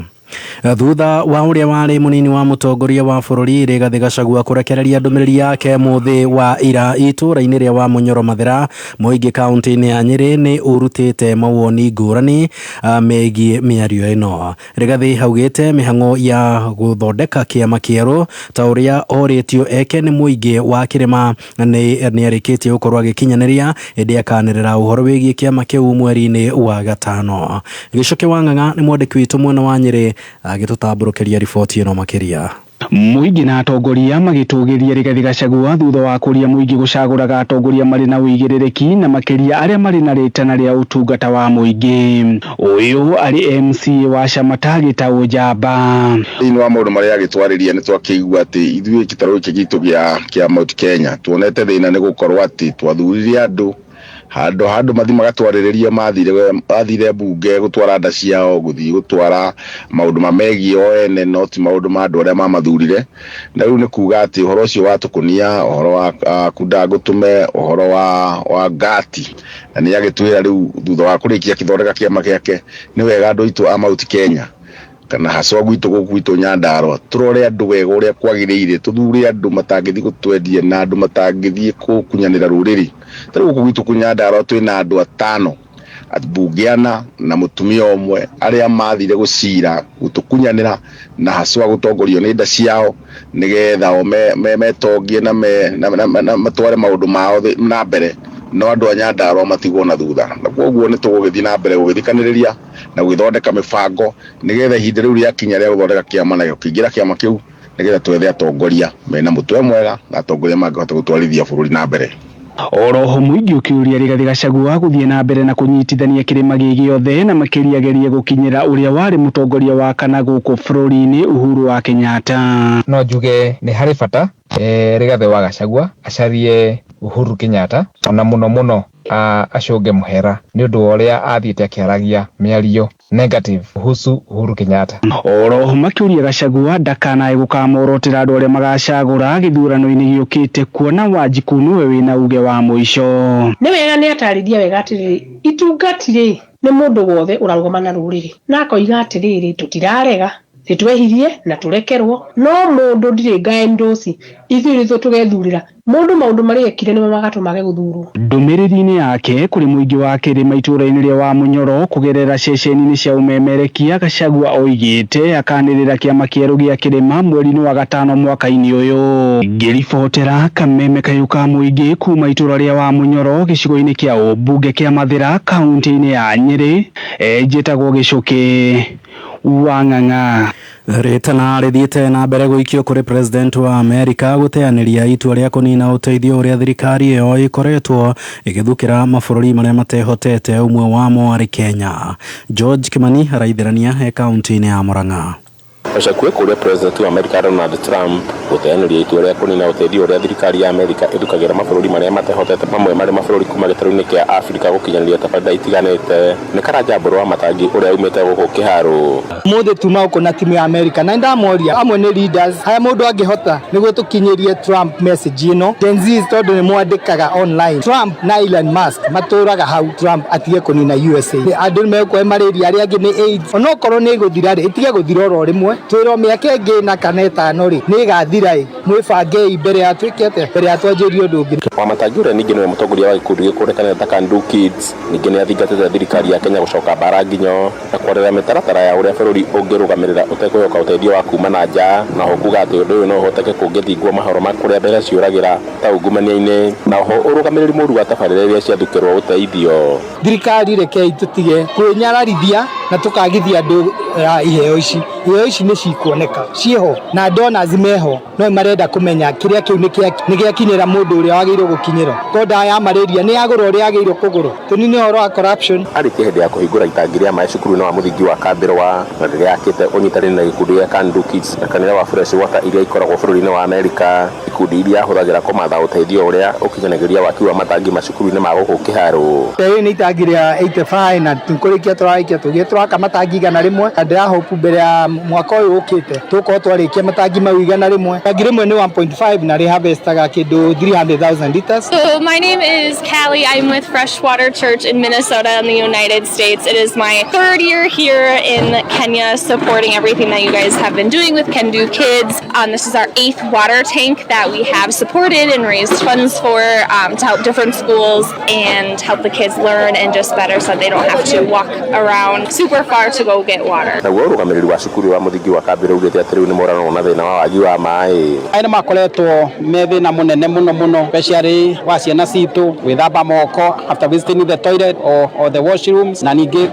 Thutha wa ũrĩa warĩ mũnini wa mũtongoria wa bũrũri Rigathĩ Gachagua kũrekereria ndũmĩrĩri yake mũthĩ wa ira itũũra-inĩ rĩa Wamunyoro Mathĩra mũingĩ kaunti-inĩ ya Nyĩrĩ nĩ ũrutĩte mawoni ngũrani megiĩ mĩario ĩno. Rigathĩ augĩte mĩhang'o ya gũthondeka kĩama kĩerũ ta ũrĩa orĩtio eke nĩ mũingĩ wa kĩrĩma nĩ nĩarĩkĩtie gũkorwo agĩkinyanĩria, ĩndĩ akanĩrĩra ũhoro wĩgiĩ kĩama kĩu mweri-inĩ wa gatano. Gĩcoke wa Ng'ang'a nĩ mwandĩki witũ mwena wa Nyĩrĩ agĩtũtambũrũkĩria riboti ĩno makĩria. Mũingĩ na atongoria magĩtũgĩria Rigathĩ Gachagua thutha wa kũria mũingĩ gũcagũraga atongoria marĩ na ũigĩrĩrĩki na makĩria arĩa marĩ na rĩtana rĩa ũtungata wa mũingĩ. Ũyũ arĩ MCA wa Shamata Gĩtaũ Njamba. Thĩinĩ wa maũndũ marĩa agĩtwarĩria nĩ twakĩigua atĩ ithuĩ gĩtarũ gĩkĩ gitũ gĩa Mount Kenya tuonete thĩna nĩ gũkorwo atĩ twathurire andũ handũ handũ mathi magatwarĩrĩria mathire mbunge gũtwara nda ciao gũthiĩ gũtwara maũndũ mamegiĩ o ene no ti maũndũ ma andũ arĩa mamathurire. Na rĩu nĩ kuga atĩ ũhoro ũcio wa tũkũnia, ũhoro wa kunda ngũtũme, ũhoro wa ngati, na nĩ agĩtwĩra rĩu thutha wa kũrĩkia kĩthondeka kĩama gĩake nĩ wega andũ aitũ a Mount Kenya kana haswa gwitũ gũkũ gwitũ Nyandarua tũrore andũ wega ũrĩa kwagĩrĩire, tũthure andũ matangĩthiĩ gũtwendia na andũ matangĩthiĩ gũkunyanĩra rũrĩrĩ. Ta rĩu gũkũ gwitũ kũ Nyandarua twĩna andũ atano, ambunge ana na mũtumia ũmwe arĩa mathire gũcira gũtũkunyanĩra na haswa gũtongorio nĩ nda ciao nĩgetha o metongie na matware maũndũ mao na mbere, no andũ a Nyandarua matigwo na thutha. Na koguo nĩ tũgũgĩthiĩ na mbere gũgĩthikanĩrĩria na gũgĩthondeka mĩbango nĩgetha ihinda rĩu rĩakinya rĩa gũthondeka kĩama na gũkĩingĩra kĩama kĩu nĩgetha twethe atongoria mena mũtwe mwega na atongoria mangĩhota gũtwarithia bũrũri na mbere. Oroho mũingĩ ũkĩũria Rigathĩ Gachagua gũthiĩ na mbere na kũnyitithania kĩrĩma gĩ gĩothe na makĩria agerie gũkinyĩra ũrĩa warĩ mũtongoria wa kana gũkũ bũrũri-inĩ Uhuru wa Kenyatta. No njuge nĩ harĩ bata Rigathĩ wa Gachagua acarie Uhuru Kenyatta ona mũno mũno acũnge mũhera nĩ ũndũ wa ũrĩa athiĩte akĩaragia mĩario negative kuhusu Uhuru Kenyatta. Oroho makĩũria Gachagua ndakanae gũkamorotera andũ arĩa magacagũra gĩthurano-inĩ gĩũkĩte kuona Wanjikũ nĩwe wĩna uge wa mũico. Nĩ wega nĩ atarĩria wega atĩrĩrĩ, itungati rĩ nĩ mũndũ wothe ũrarũgama na rũrĩrĩ na akoiga atĩrĩrĩ tũtirarega nĩtwehirie na tũrekerwo, no mũndũ ndirĩ ngaendoci ithuĩ nithuĩ tũgethurĩra mũndũ maũndũ marĩa ekire nĩmo magatũma age gũthurwo. Ndũmĩrĩri-inĩ yake kũrĩ mũingĩ wa kĩrĩma itũũra-inĩ rĩa Wamunyoro kũgerera ceceni-inĩ cia ũmemerekia, Gachagua oigĩte akanĩrĩra kĩama kĩerũ gĩa kĩrĩma mweri-inĩ wa gatano mwaka-inĩ ũyũ. Ngĩribotera kameme kayũ ka mũingĩ kuma itũũra rĩa Wamunyoro gĩcigo-inĩ kĩa ũmbunge kĩa Mathĩra kaunti-inĩ ya Nyĩrĩ, njĩtagwo Gĩcũkĩ wa Ng'ang'a. Rĩtana rĩthiĩte na mbere gũikio kũrĩ president wa Amerika gũteanĩria itua rĩa kũnina ũteithio ũrĩa thirikari ĩyo ĩkoretwo ĩgĩthukĩra mabũrũri marĩa matehotete, ũmwe wamo arĩ Kenya. George Kimani araithĩrania e kaunti-inĩ ya Murang'a. Gachagua kũrĩa president wa Amerika Donald Trump gũteanĩria itua rĩa kũnina ũteithio ũrĩa thirikari ya Amerika ĩthukagĩra mabũrũri marĩa matehotete, mamwe marĩ mabũrũri kuma gĩtarũ-inĩ kĩa Afrika gũkinyanĩria tabarĩra itiganĩte. Nĩ Karanja Mbũrũ wa Matangi ũrĩa umĩte gũkũ Kĩharũ. Mũthĩ tuma gũkũ na timu ya Amerika na ndamoria amwe nĩ leaders haya mũndũ angĩhota nĩguo tũkinyĩrie Trump message ĩno. Gen Z tondũ nĩ mwandĩkaga online, Trump na Elon Musk matũraga hau, Trump atige kũnina USA. Andũ nĩ mekũhe malaria, arĩa angĩ nĩ AIDS, onokorwo nĩ ĩgũthira rĩ ĩtige gũthira oro rĩmwe, twĩrwo mĩaka ĩngĩ na kana ĩtano rĩ nĩ ĩgathira ĩ, mwĩbangei mbere ya twĩke atĩa, mbere ya twanjĩrie ũndũ ũngĩ. Wamatangi ũrĩa ningĩ nĩwe mũtongoria wa gĩkundi gĩkũrĩkanĩte ta Kandu Kids ningĩ nĩ athingatĩte thirikari ya Kenya gũcoka mbara nginyo na kwarĩrĩra mĩtaratara ya ũrĩa bũrũri ũngĩrũgamĩrĩra ũtekwĩhoka ũteithio wa kuma na nja, na oho kuga atĩ ũndũ ũyũ no ũhoteke kũngĩthingwo mahoro ma kũrĩa mbeca ciũragĩra ta ungumania-inĩ, na oho ũrũgamĩrĩri mũru wa tabarĩra iria ciathukĩrwo ũteithio. Thirikari rekei tũtige kwĩnyararithia na tũkagithia andũ iheo ici. Iheo ici nĩ cikuoneka ciĩho na donors meho, no marenda kũmenya kĩrĩa kĩu nĩ gĩakinyĩra mũndũ ũrĩa wagĩrĩirwo gũkinyĩra. Ko ndawa ya malaria nĩ yagũrwo ũrĩa yagĩrĩirwo kũgũrwo, tũnine ũhoro wa corruption. Arĩtie hĩndĩ ya kũhingũra itangi rĩa maĩ cukuru-inĩ wa mũthingi wa Kambĩrwa na rĩrĩa akĩte ũnyitanĩri na gĩkundi gĩa Kandu Kids na kanitha wa Fresh Water iria ikoragwo bũrũri-inĩ wa Amerika, ikundi iria ahũthagĩra kũmatha ũteithio ũrĩa ũkinyanagĩria waki wa matangi macukuru-inĩ ma gũkũ Kĩharũ. Rĩrĩ nĩ itangi rĩa 85 na tũkũrĩkia tũrarĩkia tũgĩe tũraka matangi 100, na ndĩrahope mbere ya mwaka ũyũ ũkĩte tũgũkorwo twarĩkia matangi mau 100. Itangi rĩmwe nĩ 1.5 na rĩharvestaga kĩndũ 300,000 liters. So my name is Callie. I'm with Freshwater Church in Minnesota in the United States. It is my third year here in Kenya supporting everything that you guys have been doing with Kendu Kids. This is our 8th water tank that we have supported and raised funds for to help different schools and help the kids learn and just better so they don't have to walk around super far to go get water. Naguo ũrũgamĩrĩri wa cukuru wa mũthingi Mũthingi wa kambĩ rĩaugĩte atĩ rĩu nĩ moranwo na thĩna wa wagi wa maĩ. Maĩ nĩ makoretwo me thĩna mũnene mũno mũno especially wa ciana citũ gwĩthamba moko after visiting the toilet or the washrooms na ningĩ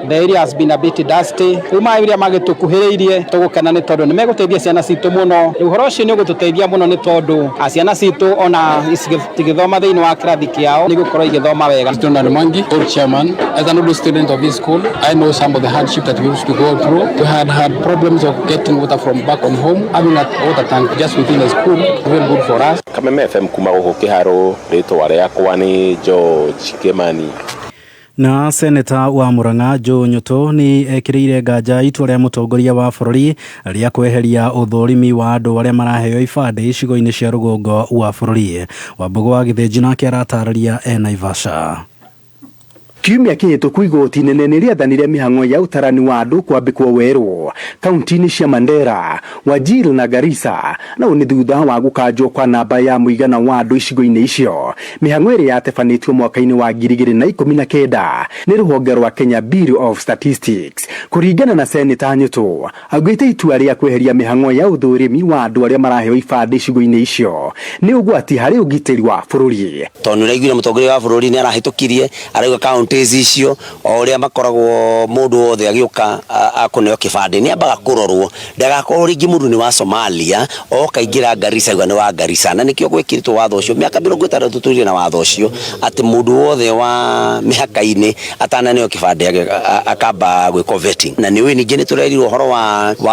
the area has been a bit dusty. Rĩu maĩ rĩrĩa magĩtũkuhĩrĩirie tũgũkena nĩ tondũ nĩ megũteithia ciana citũ mũno. Rĩu ũhoro ũcio nĩ ũgũtũteithia mũno nĩ tondũ ciana citũ ona itigĩthoma thĩinĩ wa kĩrathi kĩao nĩ igũkorwo igĩthoma wega. Donald Mwangi, board chairman. As an old student of this school, I know some of the hardship that we used to go through. We had had problems of getting water from back on home. Having a water tank just within the school, very good for us. Kameme FM kuma gũkũ Kĩharũ, rĩtwa rĩakwa nĩ George Kĩmani. Na seneta wa Murang'a Joe Nyutu nĩ ekĩrĩire nganja itua rĩa mũtongoria wa bũrũri rĩa kweheria ũthũrimi wa andũ arĩa maraheo ibandĩ icigo-inĩ cia rũgongo wa bũrũri. Wambũgũ wa Gĩthĩnji nake aratarĩria e Naivasha. Kiumia kĩhĩtũku igoti nene nĩ rĩathanire mĩhang'o ya ũtarani wa andũ kwambĩkwo werũ kaunti-inĩ cia Mandera, Wajir na Garissa, na ũũ nĩ thutha wa gũkanjwo kwa namba ya mũigana wa andũ icigo-inĩ icio. Mĩhang'o ĩrĩa yatebanĩtio mwaka-inĩ wa 2019 nĩ rũhonge rwa Kenya Bureau of Statistics. Kũringana na Seneta Nyutu, augĩte itua rĩa kweheria mĩhang'o ya ũthũrimi wa andũ arĩa maraheo ibandĩ icigo-inĩ icio nĩ ũgwati harĩ ũgitĩri wa bũrũri. Tondũ nĩũraiguire mũtongoria wa bũrũri nĩ arahĩtũkirie arauga kaunti icio o ũrĩa makoragwo mũndũ wothe agĩũka akũneo kĩbandĩ nĩ ambaga kũrorwo ndagakorwo rĩngĩ mũndũ nĩ wa Somalia oka ingĩra Garissa auga nĩ wa Garissa, na nĩkĩo gwĩkĩrĩtwo watho ũcio mĩaka 60 tũrĩ na watho ũcio atĩ mũndũ wothe wa mĩhaka-inĩ atananeo kĩbandĩ akamba gwĩkwo vetting. Na nĩ ũĩ ningĩ nĩ tũrerirwo ũhoro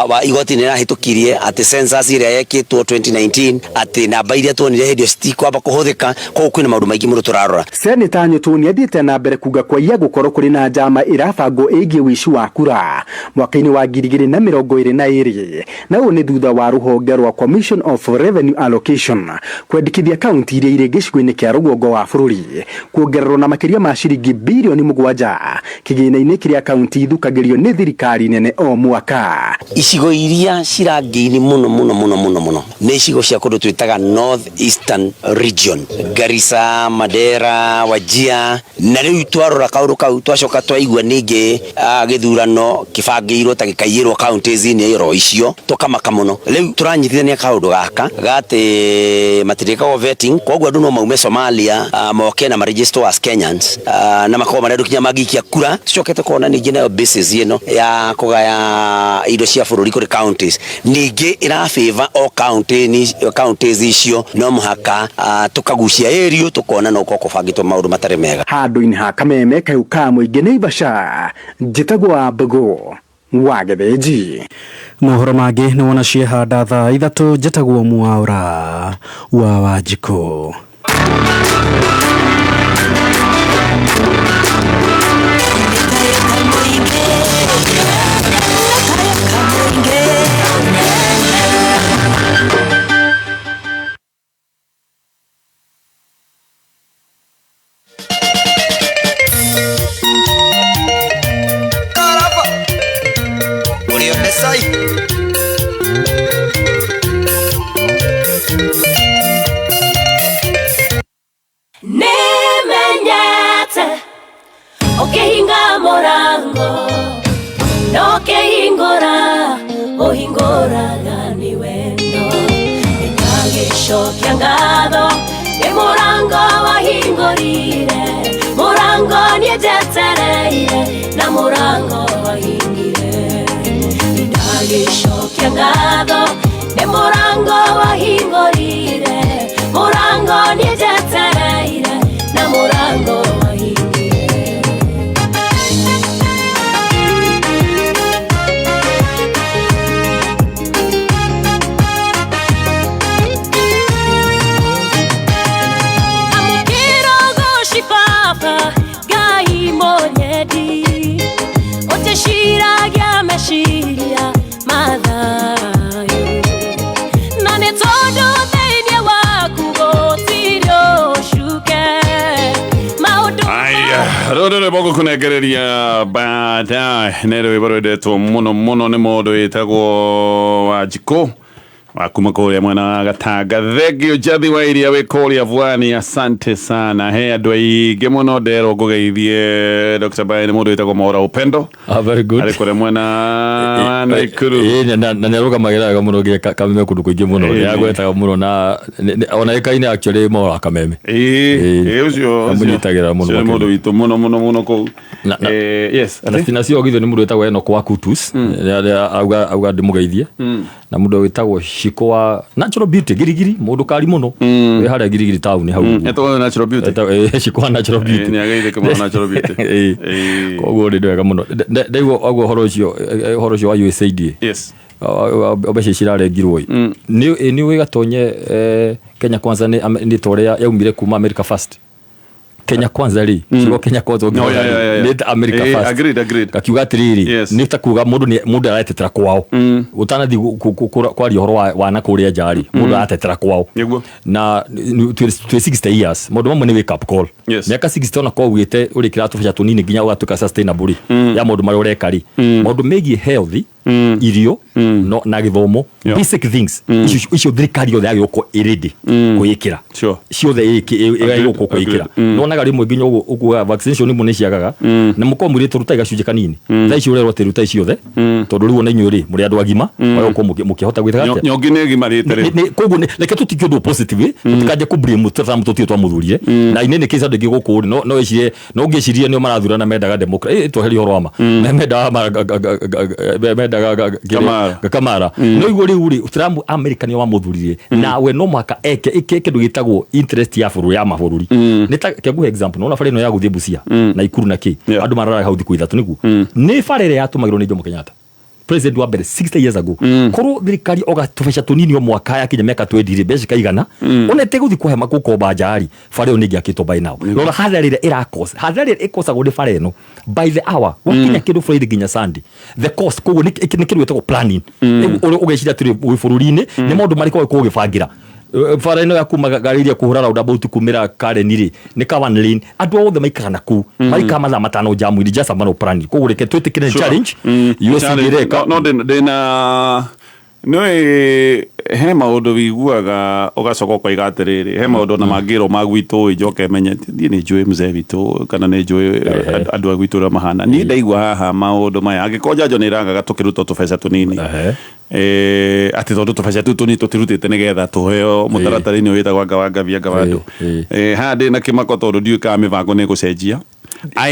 wa igoti nĩ rĩrahĩtũkirie atĩ census ĩrĩa yekĩtwo 2019 atĩ namba iria tuonire hĩndĩ ĩyo citikwamba kũhũthĩka, koguo kwĩna maũndũ maingĩ mũno tũrarora. Seneta Nyutu nĩ athiĩte na mbere kuga kwaiya gũkorwo kũrĩ na njama ĩrabangwo ĩgiĩ ũici wa kura mwaka-inĩ wa 2022, na ũũ nĩ thutha wa rũhonge rwa Commission of Revenue Allocation kwendekithia kaunti iria irĩ gĩcigo-inĩ kĩa rũgongo wa bũrũri kuongererwo na makĩria ma ciringi birioni 7 kĩgĩna-inĩ kĩrĩa kaunti ithukagĩrio nĩ thirikari nene o mwaka. Icigo iria cirangĩini mũno mũno mũno mũno mũno nĩ icigo cia kũndũ twĩtaga North Eastern Region, Garissa, Mandera, Wajir, na rĩu twarora kaũndũ kau twacoka twaigua ningĩ gĩthurano kĩbangĩirwo ta gĩkaiyĩrwo counties-inĩ oro icio tũkamaka mũno. Rĩu tũranyitithania kaũndũ gaka gatĩ matirĩkagwo vetting, koguo andũ no maume Somalia moke na maregister as Kenyans na makorwo marĩ andũ kinya mangĩikia kura. Tũcokete kuona ningĩ nayo basis ĩno ya kũgaya indo cia bũrũri kũrĩ counties ningĩ ĩra favor o counties icio, no mũhaka tũkagucia area tũkona no gũkorwo kũbangĩtwo maũndũ matarĩ mega. Handũ-inĩ ha Kameme kayũ ka mũingĩ Naivasha, njĩtagwo Wambũgũ wa Gĩthĩnji. Mohoro mangĩ nĩ wona ciehanda thaa 3, njĩtagwo Mwaũra wa Wanjikũ. Kunengereria baadaye nä rwä mbo rwendetwo må no må no nä må ndå wä tagwo Wanjikå Wa kuma kũrĩa mwena wa Gatanga. Thank you Njathi wa iria wĩ kũrĩa Bwani, asante sana. He andũ aingĩ mũno nderwo ngũgeithie Dr. Bae, nĩ mũndũ wĩtagwo Mora Upendo. Ah, very good. Arĩ kũrĩa mwena wa Naikuru. Ĩĩ, na nĩ arũgamagĩrĩra wega mũno nginya Kameme kũndũ kũingĩ mũno. Nĩ agwetaga mũno na ona ĩkaine actually Mora Kameme. Ĩĩ, ũcio Amũnyitagĩrĩra mũno ũcio nĩ mũndũ witũ mũno mũno mũno kũu. Yes. Na nacio githĩ nĩ mũndũ wĩtagwo Enoch wa Kutus. Auga ndĩmũgeithie. Na mũndũ wĩtagwo Shiko wa Natural Beauty Girigiri, mũndũ kari mũno. Wĩ harĩa Girigiri town hau. Etagwo Natural Beauty. Shiko wa Natural Beauty. Nĩ ageithĩke mũno Natural Beauty. Koguo nĩ wega mũno. Ndaigua ũguo ũhoro ũcio wa USAID. Yes. Mbeca cirarengirwo nĩ ũĩ gatonye Kenya Kwanza nĩ ta ũrĩa yaumire kuma America First. Kenya Kwanza rĩ, kiugo Kenya Kwanza No, yeah, yeah, yeah. nĩ ta America First. Agreed, agreed. Gakiuga atĩrĩrĩ, nĩ ta kuga mũndũ aratetera kwao. Ũtanathiĩ kwaria ũhoro wa na kũrĩa nja rĩ, mũndũ aratetera kwao. Nĩguo. Na twĩ 60 years, maũndũ mamwe nĩ wake up call. Mĩaka 60 ona korwo ugĩte ũrĩkĩra tũbeca tũnini nginya ũgatuĩka sustainable rĩ, ya maũndũ marĩa ũreka rĩ, maũndũ megiĩ health, irio no, na gĩthomo, basic things, icio thirikari yothe yagĩrĩirwo gũkorwo ĩ ready kwĩĩkĩra. Ciothe ĩgagĩrĩirwo gũkorwo kwĩĩkĩra. Nĩwonaga rĩmwe nginya ũguo ũkugaga vaccination imwe nĩ ciagaga, na mũkorwo mwĩrĩtwo rutai gacunjĩ kanini. Thaa ici ũrerwo atĩ rutai ciothe, tondũ rĩu ona inyuĩ rĩ, mũrĩ andũ agima, mwagĩrĩirwo gũkorwo mũkĩhota gwĩka atĩa? Nyongi nĩ ĩgimarĩte rĩu. Koguo reke tũtikie ũndũ positive, tũtikanjie kũ blame Trump tũtirĩ twamũthurire. Na in any case andũ aingĩ gũkũ rĩ, no ecirie, no ngĩcirie nĩo marathurana mendaga democracy. Tweherie ũhoro wa ma. Mendaga ma, ga, ga, ga, ga, ga, mendaga ga, ga, Kamara. ga, Kamara. No iguo rĩu rĩ, Trump America nĩo wamũthurire. Nawe no mũhaka eke, eke kĩndũ gĩtagwo interest ya bũrũri, ya mabũrũri. Nĩ ta, kĩanguhe example, nĩwona bara ĩno ya gũthiĩ Busia, na Ikuru na kĩ, andũ mararaga hau thikũ ithatũ nĩguo. Nĩ bara ĩrĩa yatũmagĩrwo nĩ Jomo Kenyatta. President wa mbere 60 years ago. Korwo thirikari oga tũbeca tũnini o mwaka yakinya mĩaka 20 rĩ, mbeca ikaigana. Ona ĩtegũthiĩ kũhema gũkomba nja rĩ, bara ĩyo nĩ ĩngĩakĩtwo by now. Rora hathara ĩrĩa ĩrakosa, hathara ĩrĩa ĩkosagwo nĩ bara ĩno by the hour, wakinya kĩndũ Friday nginya Sunday, the cost, koguo nĩ kĩndũ gĩtagwo planning. Rĩu ũgeciria atĩrĩ, wĩ bũrũri-inĩ, nĩ maũndũ marĩkũ ũgĩkorwo ũgĩbangĩra? Bara ĩno ya kuma Gariria kũhũra roundabout kumĩra Karen rĩ, nĩ ka one lane, andũ othe maikaraga na kũu, maikaraga mathaa matano jamu-inĩ, just a matter of planning. Koguo reke twĩtĩkĩre challenge, USAID Challenge. ĩreka. No, no, ndĩna nĩũĩ he maũndũ wiguaga ũgacoka ũkoiga atĩrĩrĩ, he maũndũ ona mangĩrwo ma gwitũ ĩ, njoke menye niĩ nĩ njũĩ mzee witũ kana nĩ njũĩ andũ a gwitũ ũrĩa mahana. Niĩ ndaigua haha maũndũ maya, angĩkorwo njanjo nĩ ĩrangaga tũkĩrutwo tũbeca tũnini, atĩ tondũ tũbeca tũu tũnini tũtirutĩte nĩgetha tũheo mũtaratara-inĩ ũyũ wĩtagwo anga wa ngabi, anga wa andũ. Haha ndĩna kĩmako tondũ ndiũĩ kana mĩbango nĩ ĩgũcenjia.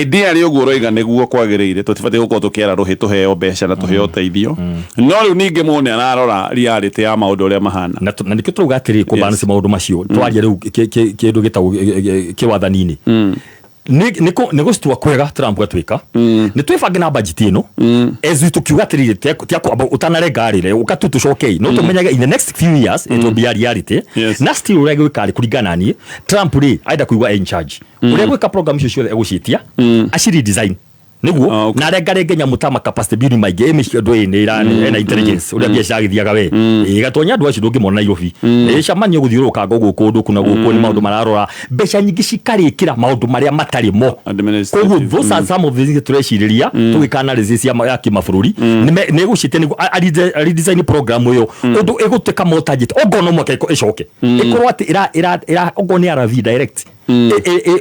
Idea rĩ ũguo ũroiga nĩguo kwagĩrĩire, tũtibatiĩ gũkorwo tũkĩara rũhĩ tũheo mbeca na tũheo ũteithio. No rĩu ningĩ mũndũ nĩ ararora reality ya maũndũ ũrĩa mahana. Na nĩkĩo tũrauga atĩrĩ, kũ balance maũndũ macio, twaria rĩu kĩndũ gĩtagwo kĩwathani-inĩ. Nĩ gũcitua kwega Trump gatuĩka. Nĩ twĩbange na budget ĩno. As we tũkiuga atĩrĩrĩ, tia kwamba ũtanarenga rĩ, ũka tu tũcokei. No tũmenyage in the next few years, it will be a reality. Na still ũrĩa gwĩka rĩ, kũringana na niĩ, Trump rĩ, arenda kũigua in charge. Ũrĩa gwĩka program icio ciothe egũciĩtia, aci redesign. Nĩguo, na arengarenge nyamũ ta ma capacity building maingĩ, ĩ mĩciĩ andũ ĩ, nĩ ĩra, ena intelligence, ũrĩa mbia ciragĩthiaga we. Ĩ, gatonya andũ acio ndũngĩmona Nairobi. Ĩ, camanio gũthiũrũrũkanga ũguo kũndũ kuna gũkũ, nĩ maũndũ mararora. Mbeca nyingĩ cikarĩkĩra maũndũ marĩa matarĩ mo. Administrative. Koguo, those are some of the things tũrecirĩria, tũgĩka analysis ya kĩmabũrũri. Nĩ ĩgũciĩtia nĩguo a redesign program ĩyo. Ũndũ ĩgũtuĩka more target. Ongorwo no mũhaka ĩcoke. Ĩkorwo atĩ ongorwo nĩ RV direct.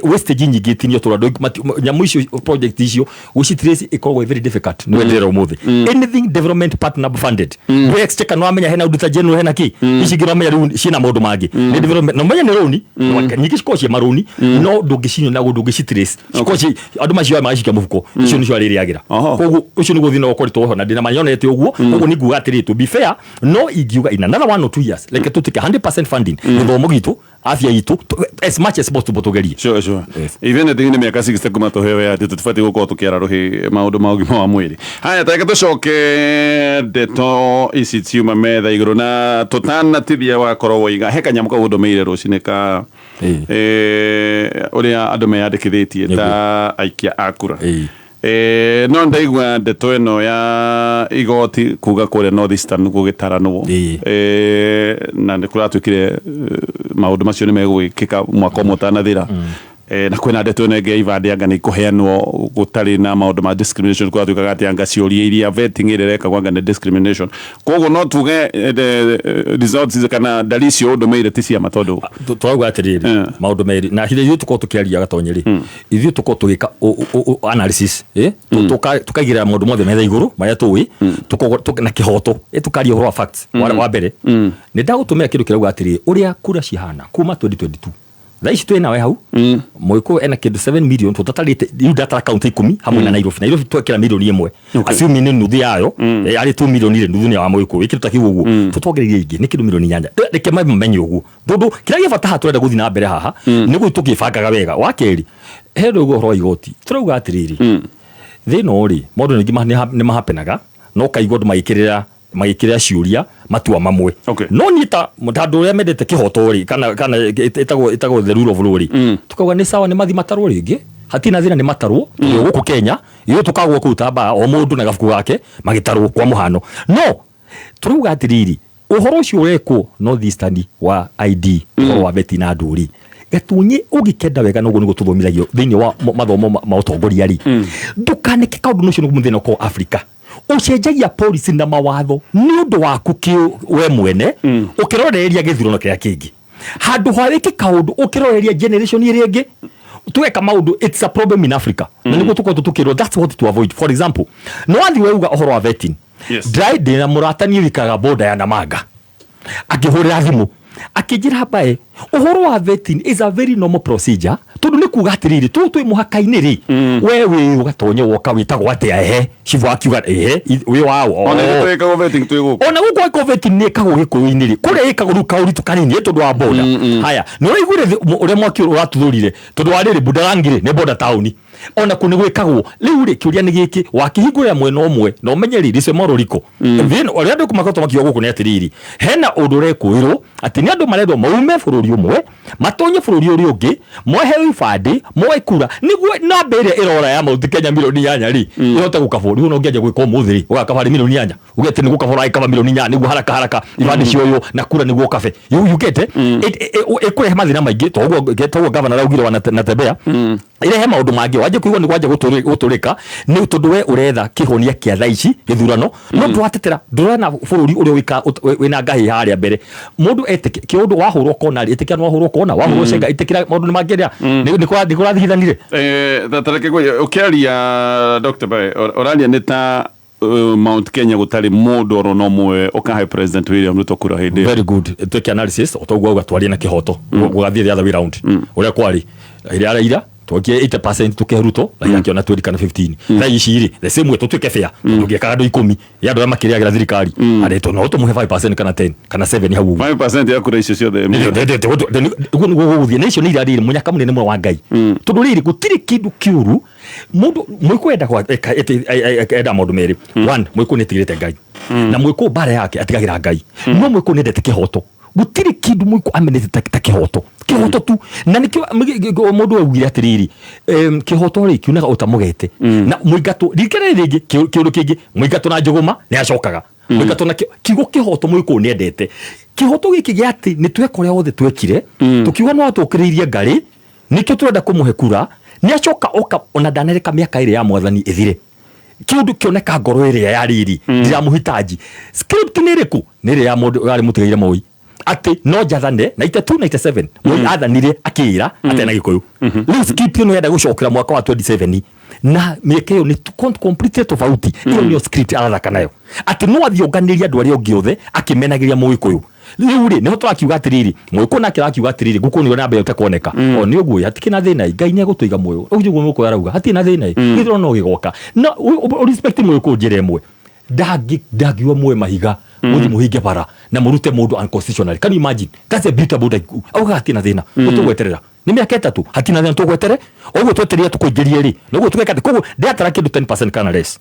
Wastage nyingĩ itinio tũra, ndũ, mati, nyamũ icio, project icio, gũcitrace ĩkoragwo ĩ very difficult. Nĩ wenderera ũmũthĩ. Anything development partner funded. Ndũ exchequer no amenya hena auditor general hena kĩ. Ici ingĩ no amenya rĩu ciĩna maũndũ mangĩ. Nĩ development, no menya nĩ rũni. No nyingĩ cikoragwo ciĩ marũni, no ndũngĩcinyona na ndũngĩcitrace. Cikoragwo ciĩ, andũ macio magacikia mũhuko. Icio nĩcio arĩrĩagĩra. Koguo ũcio nĩguo thĩna ũkoretwo ho na ndĩna manyonete ũguo. Koguo nĩ nguga atĩrĩ, to be fair, no ingiuga in another 1 or 2 years, reke tũtuĩke 100% funding. Gĩthomo gitũ, afya itũ, as much as possible tũgerie. Sure, sure. Even at nĩ mĩaka 60 kuma tũheo atĩ tũtibatiĩ gũkorwo tũkĩara rũhĩ maũndũ ma ũgima wa mwĩrĩ. Haya, ta reke tũcoke ndeto ici ciuma metha igũrũ na tũtanatithia wakorwo woiga he kanyamũ kau ũndũmĩire rũcinĩ ka ũrĩa andũ meyandĩkithĩtie ta aikia a kura. No ndaigua ndeto ĩno ya igoti kuga kũrĩa North Eastern gũgĩtaranwo. Na nĩ kũratuĩkire maũndũ macio nĩ megũgĩkĩka mwaka ũmwe ũtanathira. Na kwĩna ndeto ĩno ĩngĩ ya ibandĩ anga nĩ ikũheanwo gũtarĩ na maũndũ ma discrimination, kũratuĩkaga atĩ anga ciũria iria vetting ĩrĩa ĩrekagwo anga nĩ discrimination. Koguo no tuge results kana ndari icio ũndũmĩire ti cia ma tondũ Tũrauga atĩrĩrĩ, maũndũ merĩ na hĩndĩ ithuĩ tũkorwo tũkĩaria gatonye rĩ, ithuĩ tũkorwo tũgĩka analysis, tũkaigĩrĩra maũndũ mothe metha igũrũ marĩa tũĩ na kĩhoto, tũkaria ũhoro wa facts. Wa mbere nĩ ndagũtũmĩra kĩndũ kĩrauga atĩrĩrĩ, ũrĩa kura cihana kuma 2022 thaa ici twĩ nawe hau, Mũgĩkũyũ ena kĩndũ 7 million tũtatarĩte rĩu, ndatara kaunti 10 hamwe na Nairobi. Nairobi twekĩra milioni 1, assuming nĩ nuthu yayo, arĩ 2 million rĩ, nuthu nĩ ya Mũgĩkũyũ, ĩkĩndũ ta kĩu ũguo tũtongereire ingĩ nĩ kĩndũ milioni 8. Reke mamenye ũguo tondũ kĩrĩa gĩa bata haha tũrenda gũthiĩ na mbere haha nĩ gũthiĩ tũkĩbangaga wega. Wa kerĩ, he rĩu ũhoro wa igoti, tũrauga atĩrĩrĩ, thĩna rĩ, maũndũ ningĩ nĩ mahapenaga no kaigua andũ magĩkĩrĩra ciũria matua mamwe, no niĩ ta andũ ũrĩa mendete kĩhoto rĩ, kana ĩtagwo the rule of law rĩ, tukauga nĩ sawa, nĩ mathi matarwo rĩngĩ, hatirĩ na thĩna, nĩ matarwo tondũ gũkũ Kenya ithuĩ tũkagwo kũu ta mbaa, o mũndũ na gabuku gake magĩtarwo kwa mũhano. No tũrauga atĩrĩrĩ, ũhoro ũcio ũrekwo North Eastern wa ID, ũhoro wa beti na andũ rĩ, gatunye ũngĩkenda wega, noguo nĩguo tũthomithagio thĩinĩ wa mathomo ma ũtongoria rĩ, ndũkaneke kaũndũ ũcio nĩguo mũthĩna ũkorwo Africa ũcenjagia policy na mawatho nĩ ũndũ waku kĩ we mwene, ũkĩroreria gĩthurano kĩrĩa kĩngĩ handũ ha wĩke kaũndũ ũkĩroreria generation ĩrĩa ĩngĩ tweka maũndũ. It's a problem in Africa na nĩguo tũkoretwo tũkĩrwo, that's what to avoid. For example, no wathiĩ wauga ũhoro wa vetting. Ndĩraĩ ndĩna mũrata niĩ wĩikaga boda ya Namanga, akĩhũrĩra thimũ akĩnjĩra mbae ũhoro wa vetting is a very normal procedure, tondũ nĩ kuga atĩrĩrĩ, tũũ twĩ mũhaka-inĩ rĩ, we wĩ ũgatonye woka wĩtagwo atĩa, ehe, cibũ akiuga ehe, wĩ wao. Ona ithuĩ twĩkagwo vetting twĩ gũkũ. Ona gũkũ gwĩkwo vetting nĩ ĩkagwo gĩkũyũ-inĩ rĩ, kũrĩa ĩkagwo rĩu kaũritũ kanini ĩ tondũ wa boda. Haya, nĩ ũraiguire ũrĩa mwaki ũratuthũrire tondũ wa rĩrĩ Budalangi rĩ, nĩ boda taũni, ona kũ nĩ gwĩkagwo. Rĩu rĩ, kĩũria nĩ gĩkĩ, wakĩhingũrĩra mwena ũmwe na ũmenye rĩ ricemoro riko thĩna ũrĩa andũ makoretwo makiuga gũkũ nĩ atĩrĩrĩ, hena ũndũ ũrekũĩrwo atĩ nĩ andũ marendwo maume bũrũri ũmwe matonye bũrũri ũrĩa ũngĩ, moheo ibandĩ, moe kura, nĩguo namba ĩrĩa ĩrora ya Mount Kenya milioni 8 rĩ ĩhote gũkabwo. Rĩu ona ũngĩanjia gwĩka ũmũthĩ rĩ, ũgakaba rĩ milioni 8, uge atĩ nĩ gũkaba ũragĩkaba milioni 8 nĩguo haraka haraka ibandĩ cioywo na kura nĩguo ũkabe. You get it? Ĩkũrehe mathĩna maingĩ toguo governor araugire wa Natembeya, irehe maũndũ mangĩ wanjie kũigua nĩ kwanja gũtũrĩka nĩ tondũ we ũretha kĩhonia kĩa thaa ici gĩthurano, no ndũratetera, ndũrona bũrũri ũrĩa wĩna ngahĩ harĩa mbere. Mũndũ etĩke kĩũndũ wahũrwo kona rĩ, ĩtĩkĩra nĩ wahũrwo kona, wahũrwo cenga, ĩtĩkĩra maũndũ nĩ mangĩrĩa nĩ kũrathigithanire. Ta reke ngwĩre, ũkĩaria Dr. Bae, ũraria nĩ ta Mount Kenya gũtarĩ mũndũ oro no ũmwe ũkahe President William Ruto kura hĩndĩ ĩyo. Very good. Twĩke analysis o toguo auga, twarie na kĩhoto, gũgathiĩ the other way round ũrĩa kwarĩ ĩrĩa araira twakie 80% tuke Ruto, Raila akĩona 20 kana 15. Thaa ici rĩ, the same way, tũtuĩke fair, tondũ ũngĩkaga andũ 10 ya andũ arĩa makĩrĩagĩra thirikari arĩ no tũmũhe 5% kana 10 kana 7 hau ũguo. 5% ya kura icio ciothe. Ũguo nĩguo gũgũthiĩ, na icio nĩ ira rĩrĩ mũnyaka mũnene mũno wa Ngai, tondũ rĩrĩ gũtirĩ kĩndũ kĩũru mũndũ mũikũ enda enda maũndũ merĩ. One, mũikũ nĩ etigĩrĩte Ngai, na mũikũ mbara yake atigagĩra Ngai, no mũikũ nĩ endete kĩhoto. Gũtirĩ kĩndũ mũikũ amenete ta kĩhoto, kĩhoto tu, na nĩkĩo mũndũ augire atĩrĩrĩ, kĩhoto rĩ kiunaga o ta mũgete na mũingatũ ririkana rĩngĩ kĩũndũ kĩngĩ, mũingatũ na njũgũma nĩ acokaga mũingatũ na kiugo kĩhoto. Mũgĩkũyũ nĩ endete kĩhoto gĩkĩ gĩa atĩ nĩ tweka ũrĩa wothe twekire, tũkiuga no atũkĩrĩirie ngarĩ, nĩkĩo tũrenda kũmũhe kura. Nĩ acoka oka ona ndanareka mĩaka ĩrĩ ya mwathani ĩthire, kĩũndũ kĩoneka ngoro ĩrĩa ya rĩrĩ ndiramũhitaji. Script nĩ ĩrĩkũ? Nĩ ĩrĩa ya mũndũ yarĩ mũtigaire Moi, atĩ no njathane 92 97 Moi athanire akĩĩra atĩ na Gĩkũyũ. Rĩu script ĩno yenda gũcokera mwaka wa 27 na mĩeke ĩyo nĩ completely tofauti. Ĩyo nĩyo script arathaka nayo, atĩ no athiĩ onganĩrie andũ arĩa ũngĩ othe akĩmenagĩria Mũgĩkũyũ. Rĩu rĩ, nĩho tũrakiuga atĩrĩrĩ, Mũgĩkũyũ nake arakiuga atĩrĩrĩ, ngũkũ nĩyo namba ĩyo ĩtekuoneka o nĩ ũguo, hatikĩ na thĩna, Ngai nĩ egũtũiga muoyo. Ũguo nĩguo Mũgĩkũyũ arauga, hatirĩ na thĩna, gĩthurano no gĩgoka na respect Mũgĩkũyũ njĩra ĩmwe ndangiuga muoe mahiga mũthiĩ mũhinge bara na mũrute mũndũ unconstitutionally. Can you imagine? That's a beauty about auga hatirĩ na thĩna, tũgweterera nĩ mĩaka 3, hatirĩ na thĩna, tũgwetere ũguo twetereire tũkũingĩrie rĩ, noguo tũgeka atĩ koguo ndĩratara kĩndũ 10% kana less.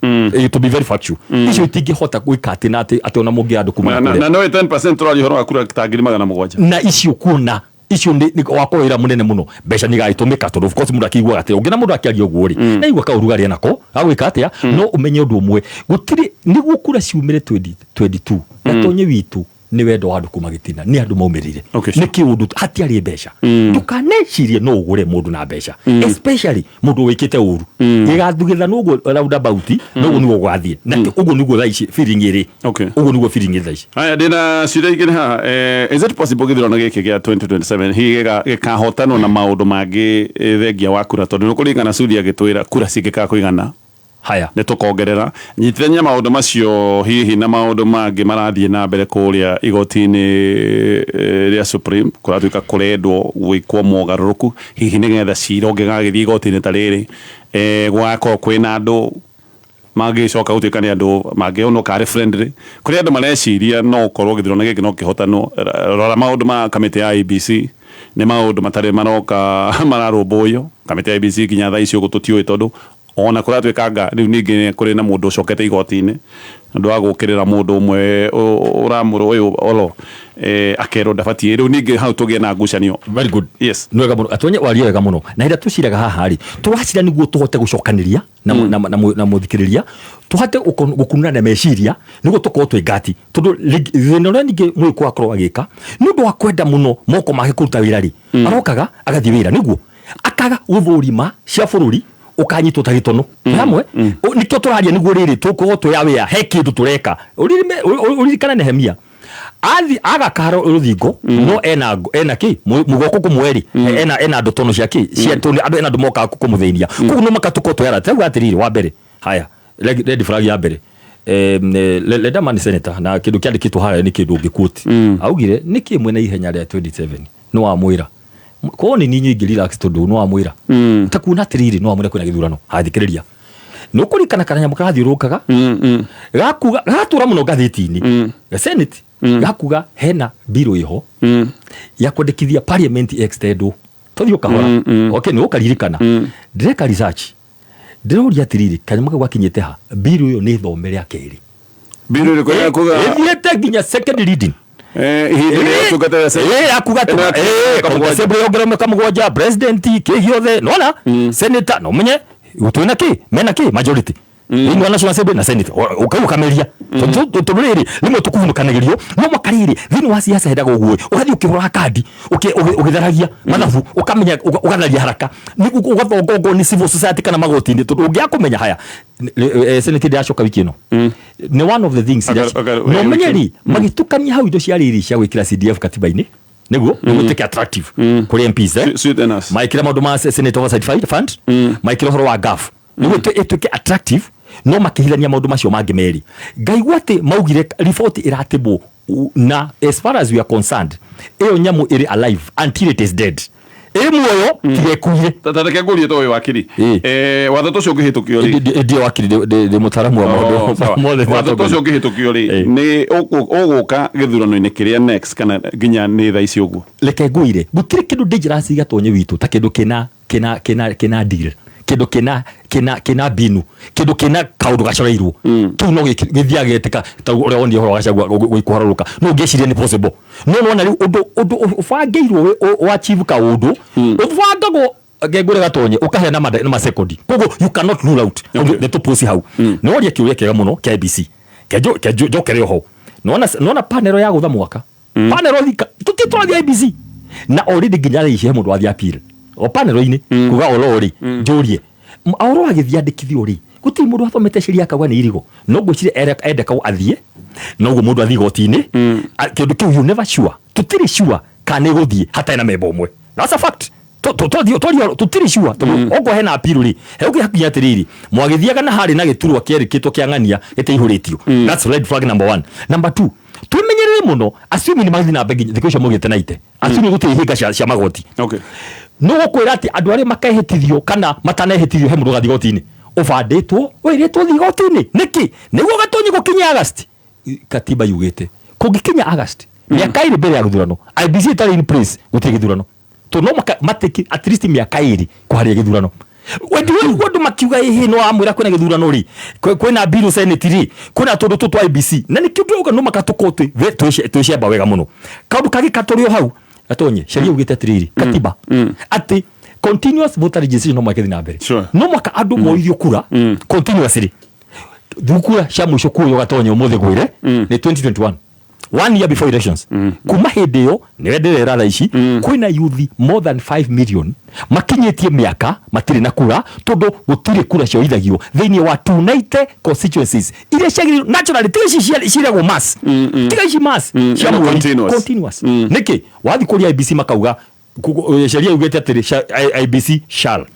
To be very factual, icio itingĩhota gwĩka atĩ na atĩ ona mũngĩ andũ kuma Na kũrĩa. Na no 10% tũraria ũhoro wa kura ta 700,000. Na icio kuona icio nĩ wakorwo wĩra mũnene mũno, mbeca nĩ igagĩtũmĩka, tondũ of course mũndũ akĩiguaga atĩ ũngĩona mũndũ akĩaria ũguo rĩ, na igua kaũrugarĩ nako agwĩka atĩa. No ũmenye ũndũ ũmwe, gũtirĩ nĩguo kura ciumĩre 2022 gatonye witũ. Nĩ wendo wa andũ kuma gĩtina, nĩ andũ maumĩrire. Nĩ kĩũndũ hatiarĩ mbeca. Ndũkanecirie no ũgũre mũndũ na mbeca, especially mũndũ wĩkĩte ũru. Gĩgathugithana ũguo roundabout, noguo nĩguo gũgathiĩ. Na ũguo nĩguo thaa ici feeling ĩrĩ. Ũguo nĩguo feeling ĩrĩ thaa ici. Haya, ndĩna ciũria igĩrĩ haha. Is it possible gĩthurano gĩkĩ gĩa 2027 hihi gĩkahotanwo na maũndũ mangĩ thengia wa kura, tondũ nĩ kũringana Sudi agĩtwĩra kura cingĩkaga kũigana haya nĩ tũkongerera nyitithania maũndũ macio hihi na maũndũ mangĩ marathiĩ na mbere kũrĩa igoti-inĩ rĩa Supreme, kũratuĩka kũrendwo gwĩkwo mogarũrũku hihi nĩgetha cira ũngĩgagĩthiĩ igoti-inĩ ta rĩrĩ, gũgakorwo kwĩna andũ mangĩcoka gũtuĩka nĩ andũ mangĩonwo karĩ friendly. Kũrĩ andũ mareciria no ũkorwo gĩthurano gĩkĩ no kĩhotanwo. Rora maũndũ ma kamĩtĩ ya IEBC, nĩ maũndũ matarĩ maroka mararũmbũiyo. Kamĩtĩ ya IEBC nginya thaa ici ũguo tũtiũĩ, tondũ ona kũratuĩka anga rĩu ningĩ kũrĩ na mũndũ ũcokete igoti-inĩ ũndũ wa gũkĩrĩra mũndũ ũmwe ũramũrũ ũyũ oro akerwo ndabatiĩ. Rĩu ningĩ hau tũgĩe na ngucanio. Very good. Yes. Nĩ wega mũno atonye waria wega mũno. Na hĩndĩ tũciraga haha rĩ, tũracira nĩguo tũhote gũcokanĩria na na mũthikĩrĩria, tũhote gũkunũrana meciria nĩguo tũkorwo twĩ ngati, tondũ thĩna ũrĩa ningĩ Mũgĩkũyũ akorwo agĩka nĩ ũndũ wa kwenda mũno moko make kũruta wĩra rĩ, arokaga agathiĩ wĩra nĩguo akaga gũthũrima cia bũrũri, ũkanyitwo ta gĩtono hamwe. Nĩkĩo tũraria nĩguo rĩrĩ tũkorwo twĩ aware he kĩndũ tũreka. Ũririkane Nehemia athi agaka rũthingo, no ena kĩ mũgoko kũmwe rĩ, ena ndotono cia kĩ cia tondũ andũ ena andũ mokaga kũmũthĩnia, koguo no maka tũkorwo twĩ alert. Rĩu atĩrĩrĩ, wa mbere haya red flag ya mbere, Ledama nĩ senator na kĩndũ kĩandĩkĩtwo harĩa nĩ kĩndũ ũngĩquote. Augire nĩkĩ mwena ihenya rĩa 27 nĩ wamwĩra korwo nĩ niĩ ingĩ relax, tondũ nĩ wamwĩra ta kuona atĩrĩrĩ, nĩ wamwĩra kwĩna gĩthurano. Hathikĩrĩria, nĩ ũkũririkana kana nyamũ karathiũrũrũkaga gakuga gatũra mũno ngathĩti-inĩ ya Senate, gakuga hena bill ĩho ya kwendekithia parliament extendwo tũthiĩ ũkahora. Okay, nĩ ũkaririkana ndĩreka research, ndĩroria atĩrĩrĩ, kanyamũ kau gakinyĩte ha? Bill ĩyo nĩ thome rĩa kerĩ. Bill ĩrĩkũ ya kuga? Ĩthiĩte nginya second reading. Ihinda rĩa ũtungata wa Senate. Akuga Ĩno ya kamũgwanja. Assembly yongererwo mĩaka 7, president kĩ giothe nona senator no menye twĩna kĩ mena kĩ majority thĩinĩ wa National Assembly na Senate. Ũkau ũkameria tondũ rĩrĩ rĩmwe tũkũhunũkanagĩrio no mwaka rĩrĩ thĩinĩ wa siasa hendaga ũguo, ũgathiĩ ũkĩhũraga kandi, ũgĩtharagia mathabu, ũkamenya ũgatharia haraka nĩguo ũgathongongwo nĩ civil society kana magoti-inĩ, tondũ ũngĩaga kũmenya haya Senate ndĩracoka wiki ĩno nĩ one of the things iria no menye rĩ magĩtukania hau indo cia rĩrĩ cia gwĩkĩra CDF katiba-inĩ nĩguo ĩtuĩke attractive kũrĩ MPs, Sweeteners. Maĩkĩra maũndũ ma Senate Oversight Fund, maĩkĩra ũhoro wa GAF nĩguo ĩtuĩke attractive, no makĩhithania maũndũ macio mangĩ merĩ. Ngaigua atĩ maugire report ĩratĩbwo na as far as we are concerned ĩyo nyamũ ĩrĩ alive until it is dead, ĩ muoyo tiga ĩkuire. Ta reke ngũrie to ũyũ wakiri, watho ta ũcio ũngĩhĩtũkio rĩ? Ndio wakiri, ndĩ mũtaaramu wa Oh, sawa. maũndũ mothe. Watho ta ũcio ũngĩhĩtũkio rĩ, nĩ ũgũka gĩthurano-inĩ kĩrĩa next kana nginya nĩ thaa ici ũguo? Reke ngwĩre, gũtirĩ kĩndũ dangerous gatonye witũ ta kĩndũ kĩna deal, kĩndũ kĩna mbinu, kĩndũ kĩna kaũndũ gacoreirwo kĩu no gĩthiaga gĩtĩka ta ũrĩa wonire ũhoro wa Gachagua gwĩkũharũrũka, no ũngĩciria nĩ possible, no nĩwona rĩu ũndũ ũbangĩirwo wa achieve kaũndũ ũbangagwo ngengũre gatonye ũkaheana na masekondi, koguo you cannot rule out nĩ tũposi hau. Nĩ woria kĩũria kĩega mũno kĩa IEBC. Ke njokere oho, nĩwona panel ya gũtha mwaka panel thika tũtirĩ tũrathiĩ IEBC na already nginya thaa ici he mũndũ wathiĩ appeal o panel-inĩ kuga oro rĩ njũrie oro agĩthiĩ andĩkithio rĩ, gũtirĩ mũndũ athomete sheria akauga nĩ irigo, no ngwĩciria endeka athiĩ noguo mũndũ athiĩ igoti-inĩ. Kĩndũ kĩu you never sure, tũtirĩ sure kana nĩ gũthiĩ hatarĩ na memba ũmwe. That's a fact. Tũtirĩ sure tondũ okorwo hena appeal rĩ, he ũkĩ hakinya atĩrĩrĩ, mwagĩthiaga na harĩ na gĩturwa kĩarĩkĩtwo kĩa ng'ania gĩtaihũrĩtio. That's red flag number one. Number two, twĩmenyerere mũno assuming nĩ magĩthiĩ na mbere nginya thikũ icio maugĩte naite, assuming gũtirĩ ihĩnga cia magoti, nĩ gũkwĩra atĩ andũ arĩa makehĩtithio kana matanehĩtithio he mũndũ ũgathiĩ igoti-inĩ ũbandĩtwo wĩrĩtwo thiĩ igoti-inĩ nĩkĩ nĩguo gatonyi gũkinya August. Katiba yugĩte kũngĩkinya August, mĩaka 2 mbere ya gĩthurano, IEBC ĩtarĩ in place, gũtirĩ gĩthurano, tondũ no mũhaka matĩki at least mĩaka 2 kũharĩria gĩthurano. Wendi wendi andũ makiuga ĩhĩ no amwĩra kwĩna gĩthurano rĩ, kwĩna bill Senate rĩ, kwĩna tũndũ tũtũ twa IEBC na nĩkĩo ndĩrauga no maka tũkorwo twĩcemba wega mũno. Kaũndũ kangĩ katũrĩ o hau gatonye sheria ugĩte atĩrĩrĩ, katiba atĩ continuous voter registration no mũhaka ĩthiĩ na mbere, no mũhaka andũ moithio kura continuously. Thukura cia mũico kuoywo gatonye ũmũthĩ ngwĩre nĩ 2021. One year before elections, kuma hĩndĩ ĩyo nĩwe ndĩrera thaa ici kwĩna youth more than 5 million makinyĩtie mĩaka matirĩ na kura, tondũ gũtirĩ kura cioithagio thĩinĩ wa 290 constituencies iria ciagĩrĩirwo naturally. Tiga ici ciragwo mass, tiga ici mass cia Ĩno mweri. Continuous. Continuous. Nĩkĩ wathiĩ kũrĩa IEBC makauga sheria yugĩte atĩrĩ, IEBC shall,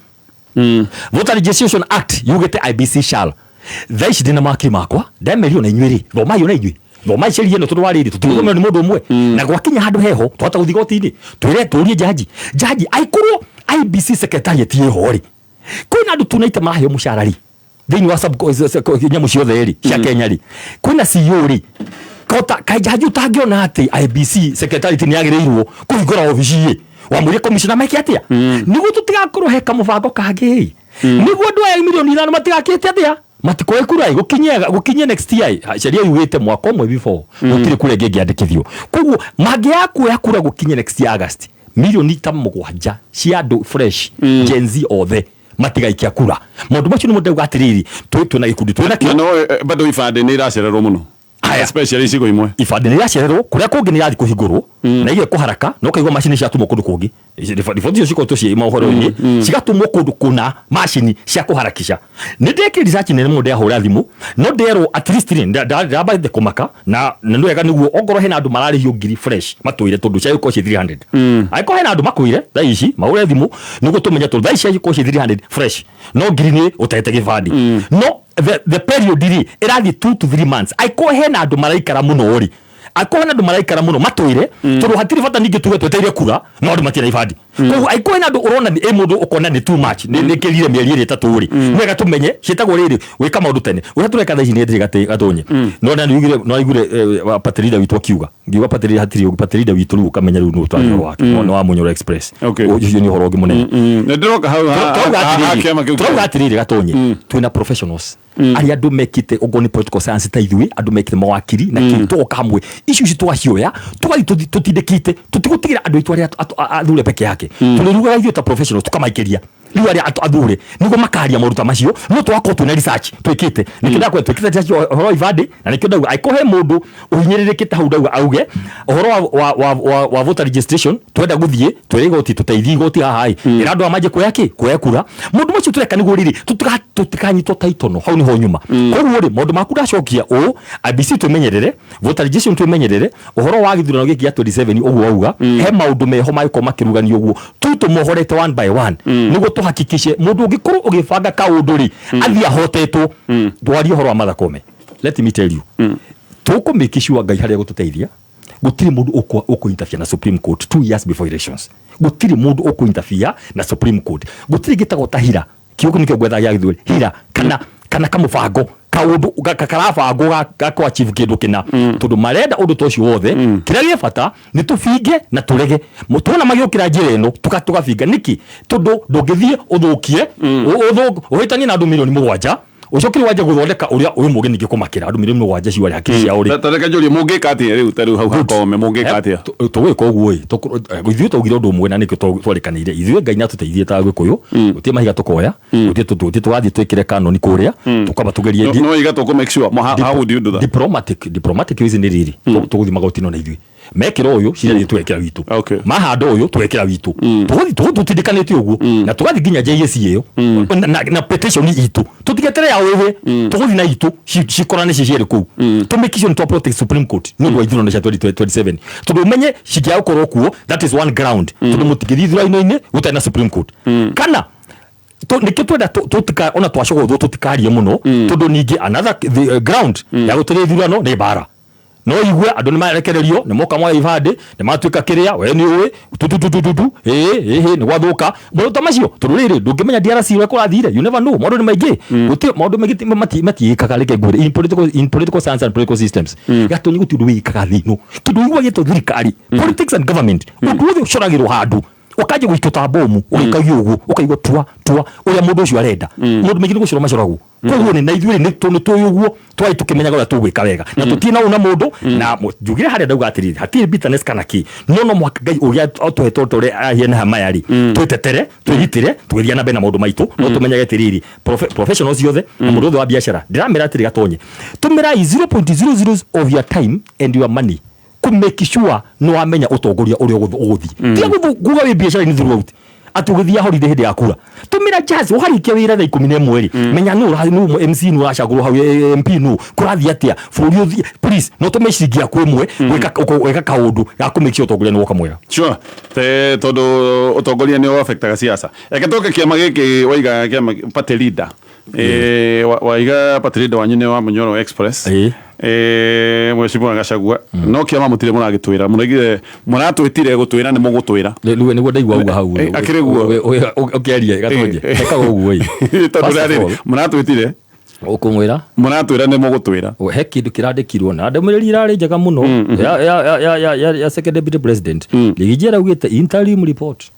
Voter Registration Act yugĩte IEBC shall. Thaa ici ndĩna mawakiri makwa, ndemerio na inyuĩ rĩ, thomai ona inyuĩ, thomai sheria ĩno, tondũ wa rĩrĩ tũtigũthomerwo nĩ mũndũ ũmwe, na gwakinya handũ heho twahota gũthiĩ igoti-inĩ twĩre tũrie jaji jaji aikorwo IEBC secretariat ĩho rĩ, kwĩna andũ tunaite maraheo mũcara rĩ thĩinĩ wa nyamũ ciothe rĩ cia Kenya rĩ, kwĩna CEO rĩ, kota kaĩ jaji ũtangĩona atĩ IEBC secretariat nĩ yagĩrĩirwo kũhingũra obici ĩ wamwĩre commissioner meke atĩa nĩguo tũtigakorwo he kamũbango kangĩ ĩ nĩguo andũ aya 5 milioni matigakĩte atĩa matikoe kura ĩ gũkinyie next year ĩ. Sheria yugĩte mwaka ũmwe before gũtirĩ kura ĩngĩ ĩngĩandĩkithio, koguo mangĩaga kuoya kura gũkinye next year August, 7 milioni cia andũ fresh, Gen Z othe matigaikia kura. Maũndũ macio nĩmo ndauga atĩrĩrĩ, twĩna gĩkundi twĩna Na kĩo. No bado ibandĩ nĩ iracererwo mũno, especially icigo imwe. Ibandĩ nĩ iracererwo, kũrĩa kũngĩ nĩ irathiĩ kũhingũrwo na igĩ kũharaka na ũkaigua macini ciatũmwo kũndũ kũngĩ. Riboti icio cikoretwo ciĩ mohoro-inĩ, cigatũmwo kũndũ kũna macini cia kũharakisha. Nĩ ndekire research nene mũno, ndehũra thimũ no nderwo at least rĩ ndambate kũmaka na nĩ wega nĩguo ongorwo hena andũ mararĩhio ngiri fresh matũire, tondũ ciagĩkorwo ciĩ 300, angĩkorwo hena andũ makwĩre thaa ici mahũre thimũ nĩguo tũmenye, tondũ thaa ici ciagĩkorwo ciĩ 300 fresh no ngiri nĩ ũtete gĩbandĩ, no the period rĩ ĩrathiĩ 2 to 3 months. Angĩkorwo hena andũ maraikara mũno rĩ, angĩkorwo hena andũ maraikara mũno matũire, tondũ hatirĩ bata ningĩ tuge twetereire kura no andũ matirĩ na ibandĩ. Koguo angĩkorwo hena andũ ũrona ĩ mũndũ ũkona nĩ too much, nĩ kĩrire mĩeri 2 ĩrĩ rĩ, nĩ wega tũmenye ciĩtagwo rĩrĩ gwĩka maũndũ tene ũrĩa tũreka thaa ici. Nĩ ndĩrĩ gatonye no na nĩugire no aigure party leader witũ akiuga, ngiuga party leader hatirĩ ũngĩ, party leader witũ rĩu ũkamenya rĩu nũ twaria ũhoro wake no nĩ wa Munyoro Express. Ũcio nĩ ũhoro ũngĩ mũnene. Nĩ ndĩroka hau Turauga ha atĩrĩrĩ, kĩama kĩu. Turauga atĩrĩrĩ gatonye, twĩna professionals arĩa andũ mekĩte okorwo nĩ political science ta ithuĩ, andũ mekĩte mawakiri na kĩ, tũgoka hamwe icio ici tũgacioya tũgathiĩ tũtindĩkĩte, tũtigũtigĩra andũ aitũ arĩa athure peke yake, tũrĩrugaga ithuĩ ta professionals tũkamaikĩria rĩu arĩa athure nĩguo makaria maũndũ ta macio, no tũgakorwo twĩna research twĩkĩte. Nĩkĩo ndakwĩra twĩkĩte research ũhoro wa ibandĩ, na nĩkĩo ndauga angĩkorwo he mũndũ ũhinyĩrĩrĩkĩte hau, ndauga auge ũhoro wa voter registration, twenda gũthiĩ twĩre igoti tũteithie igoti haha ĩ ĩra andũ aya manjie kuoya kĩ kuoya kura mũndũ macio tũreka nĩguo rĩrĩ tũtikanyitwo ta itono hau nĩho nyuma. Koguo rĩ, maũndũ maku ndacokia ũũ, IEBC twĩmenyerere, voter registration twĩmenyerere, ũhoro wa gĩthurano gĩkĩ gĩa 27 ũguo wauga he maũndũ meho mangĩkorwo makĩruganio ũguo tu tũmohorete one by one nĩguo tũhakikishe mũndũ ũngĩkorwo ũgĩbanga kaũndũ rĩ athiĩ ahotetwo. Twarie ũhoro wa Martha Koome, let me tell you, tũkũ make sure Ngai harĩa gũtũteithia gũtirĩ mũndũ ũkũ interfere na Supreme Court 2 years before elections. Gũtirĩ mũndũ ũkũ interfere na Supreme Court, gũtirĩ gĩtagwo ta hira kiugo nĩkĩo ngwetha gĩa gĩthweri hira kana kamũbango kaũndũ karabangwo ga kũ achieve kĩndũ kĩna, tondũ marenda ũndũ ta ũcio wothe. Kĩrĩa gĩ bata nĩ tũbinge na tũrege. Tuona magĩũkĩra njĩra ĩno tũgabinga nĩkĩ? Tondũ ndũngĩthiĩ ũthũkie ũhĩtanie na andũ 7 milioni ũcoke rĩu wanjie gũthondeka ũrĩa ũyũ mũngĩ ningĩ kũmakĩra andũ 7 milioni cio arĩa hakiri ciao rĩ. Ta reke njũrie, mũngĩka atĩa rĩu ta rĩu hau hakome mũngĩka atĩa? Tũgwĩka ũguo ĩ, ithuĩ twaugire ũndũ ũmwe na nĩkĩo twarĩkanĩire ithuĩ. Ngai nĩatũteithie ta Gĩkũyũ, gũtirĩ mahiga tũkoya, gũtirĩ tũgathiĩ twĩkĩre kanoni kũrĩa tũkamba tũgerie No iga tũkũ make sure. How would you do that? Diplomatic ways nĩ rĩrĩ, tũgũthiĩ magoti-inĩ na ithuĩ mekĩra ũyũ cira ithuĩ twekĩra witũ, mahanda ũyũ twekĩra witũ, tũgũthiĩ tũtindĩkanĩte ũguo na tũgathiĩ nginya JSC ĩyo na petition itũ, tũtigetere ya ũyũ tũgũthiĩ na itũ cikorane ci cierĩ kũu tũ make sure nĩ twa protect Supreme Court nĩ ũndũ wa ithurano cia 2027, tondũ ũmenye cingĩaga gũkorwo kuo, that is one ground, tondũ mũtingĩthiĩ ithurano-inĩ gũtarĩ na Supreme Court kana nĩkĩo twenda tũtika ona twacogotwo tũtikarie mũno, tondũ ningĩ another the, ground ya gũtĩrĩ ithurano nĩ mbara no igue andũ nĩ marekererio nĩ moka moya ibandĩ nĩ matuĩka kĩrĩa we nĩ ũĩ tututututu ĩĩ ĩĩ nĩ gwathũka maũndũ ta macio, tondũ rĩrĩ ndũngĩmenya DRC ũrĩa kũrathire, you never know, maũndũ nĩ maingĩ, gũtirĩ maũndũ maingĩ matiĩkaga. Reke ngwĩre, in political science and political systems, gatonyi gũtirĩ ũndũ wĩkaga thĩ ĩno kĩndũ igua gĩtwo thirikari, politics and government, ũndũ wothe ũcoragĩrwo handũ ũkanjia gũikio ta bomu, ũgĩkagia ũguo ũkaigua tua tua ũrĩa mũndũ ũcio arenda. Maũndũ maingĩ nĩ gũcorwo macoragwo. Koguo nĩ na ithuĩ nĩ tũĩ ũguo twari tũkĩmenyaga ũrĩa tũgwĩka wega na tũtirĩ na ũna mũndũ na njugire harĩa ndauga atĩrĩrĩ, hatirĩ bitterness kana kĩ, no mũhaka Ngai ũrĩa atũhete ta ũrĩa ahiana maya rĩ, twĩtetere, twĩgitĩre, tũgĩthiĩ na mbere na maũndũ maitũ, no tũmenyage atĩrĩrĩ, professionals ciothe na mũndũ wothe wa biacara ndĩramera atĩrĩ, gatonye tũmĩrai 0.00 of your time and your money. Ku make sure nĩ wamenya ũtongoria ũrĩa ũgũthiĩ. Tiga kuga wĩ biacara-inĩ throughout atĩ ũgĩthiĩ holiday hĩndĩ ya kura. Tũmĩra jazz ũharĩkia wĩra thaa 11 rĩ, menya nũ nũ MC nũ ũracagũrwo hau, MP nũ kũrathiĩ atĩa bũrũri ũthiĩ. Please, no tũme ciringi yaku ĩmwe gwĩka kaũndũ ga kũ make sure ũtongoria nĩ woka mwega. Sure. Te tondu utongoria ni affectaga siasa. Reke tũke kĩama gĩkĩ waiga kĩama party leader. Waiga party leader wanyu nĩ wa Munyoro Express. Mheshimiwa Gachagua. No kĩama mũtirĩ mũragĩtwĩra. Mũraigire mũratwĩtire gũtwĩra nĩ mũgũtwĩra. Rĩu nĩguo ndaigua uga hau. Akĩrĩ guo. Ũkĩaria gatonje ekaga ũguo ĩ. Tondũ First of rĩrĩ all, mũratwĩtire ũkũmwĩra mũratwĩra nĩ mũgũtwĩra. He kĩndũ kĩrandĩkirwo na ndũmĩrĩri ĩrarĩ njega mũno ya second deputy president Riggy G araugĩte interim report,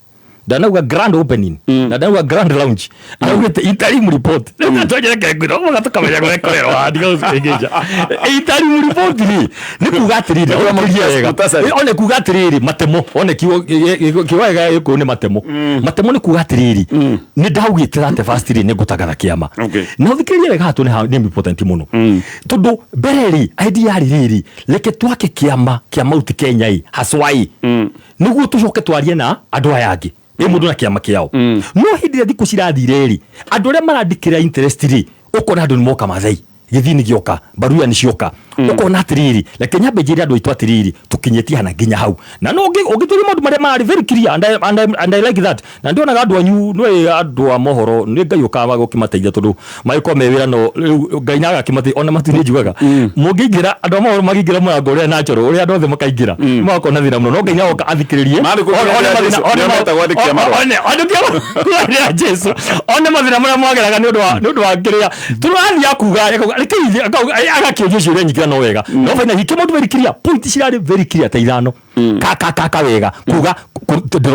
ndanauga grand opening na ndanauga grand launch, araugĩte interim report. Rĩu twenjereke ngwĩra ũguo tũkamenya kũrĩa kũrerwo handiga gũcikĩngĩnja. Interim report rĩ, nĩ kuga atĩrĩrĩ, ũthikĩrĩrie wega. One kuga atĩrĩrĩ, matemo one kiugo gĩa gĩkũyũ nĩ matemo. Matemo nĩ kuga atĩrĩrĩ, nĩ ndaugĩte that first rĩ, nĩ ngũtangatha kĩama. Na ũthikĩrĩrie wega hatũ nĩ important mũno, tondũ mbere rĩ, idea yarĩ rĩrĩ, reke twake kĩama kĩa Mount Kenya ĩ haswa ĩ, nĩguo tũcoke twarie na andũ aya angĩ ĩ mũndũ na kĩama kĩao. No hĩndĩ ĩrĩa thikũ cirathire rĩ, andũ arĩa marandĩkĩra interest rĩ, ũkona andũ nĩ moka Mathai gĩthii nĩ gĩoka, baruya nĩ cioka, ũkona atĩrĩrĩ, reke nyambe njĩre andũ aitũ atĩrĩrĩ, tũkinyĩtie hana nginya hau. Na no ũngĩtũria maũndũ marĩa marĩ very clear, and I like that. Na ndionaga andũ anyu nĩ andũ a mohoro, nĩ Ngai ũkaga gũkĩmateithia, tondũ magĩkorwo me wĩra, no rĩu Ngai nĩ agakĩmateithia ona matu. Nĩ njugaga mũngĩingĩra, andũ a mohoro magĩingĩra mũrango ũrĩa natural ũrĩa andũ othe makaingĩra, magakorwo na thĩna mũno, no Ngai nĩ agoka athikĩrĩrie. Marĩ kũu One kũrĩa mathĩna Jesũ, one nĩo metagwo andĩki a marũa. One andĩki a marũa Jesũ, one mathĩna marĩa mwageraga nĩ ũndũ wa kĩrĩa tũrathiĩ akuga reke agakĩũria ciũria nyingĩ no wega, no finally he came out very clear. Point cirarĩ very clear ta ithano ka wega kuga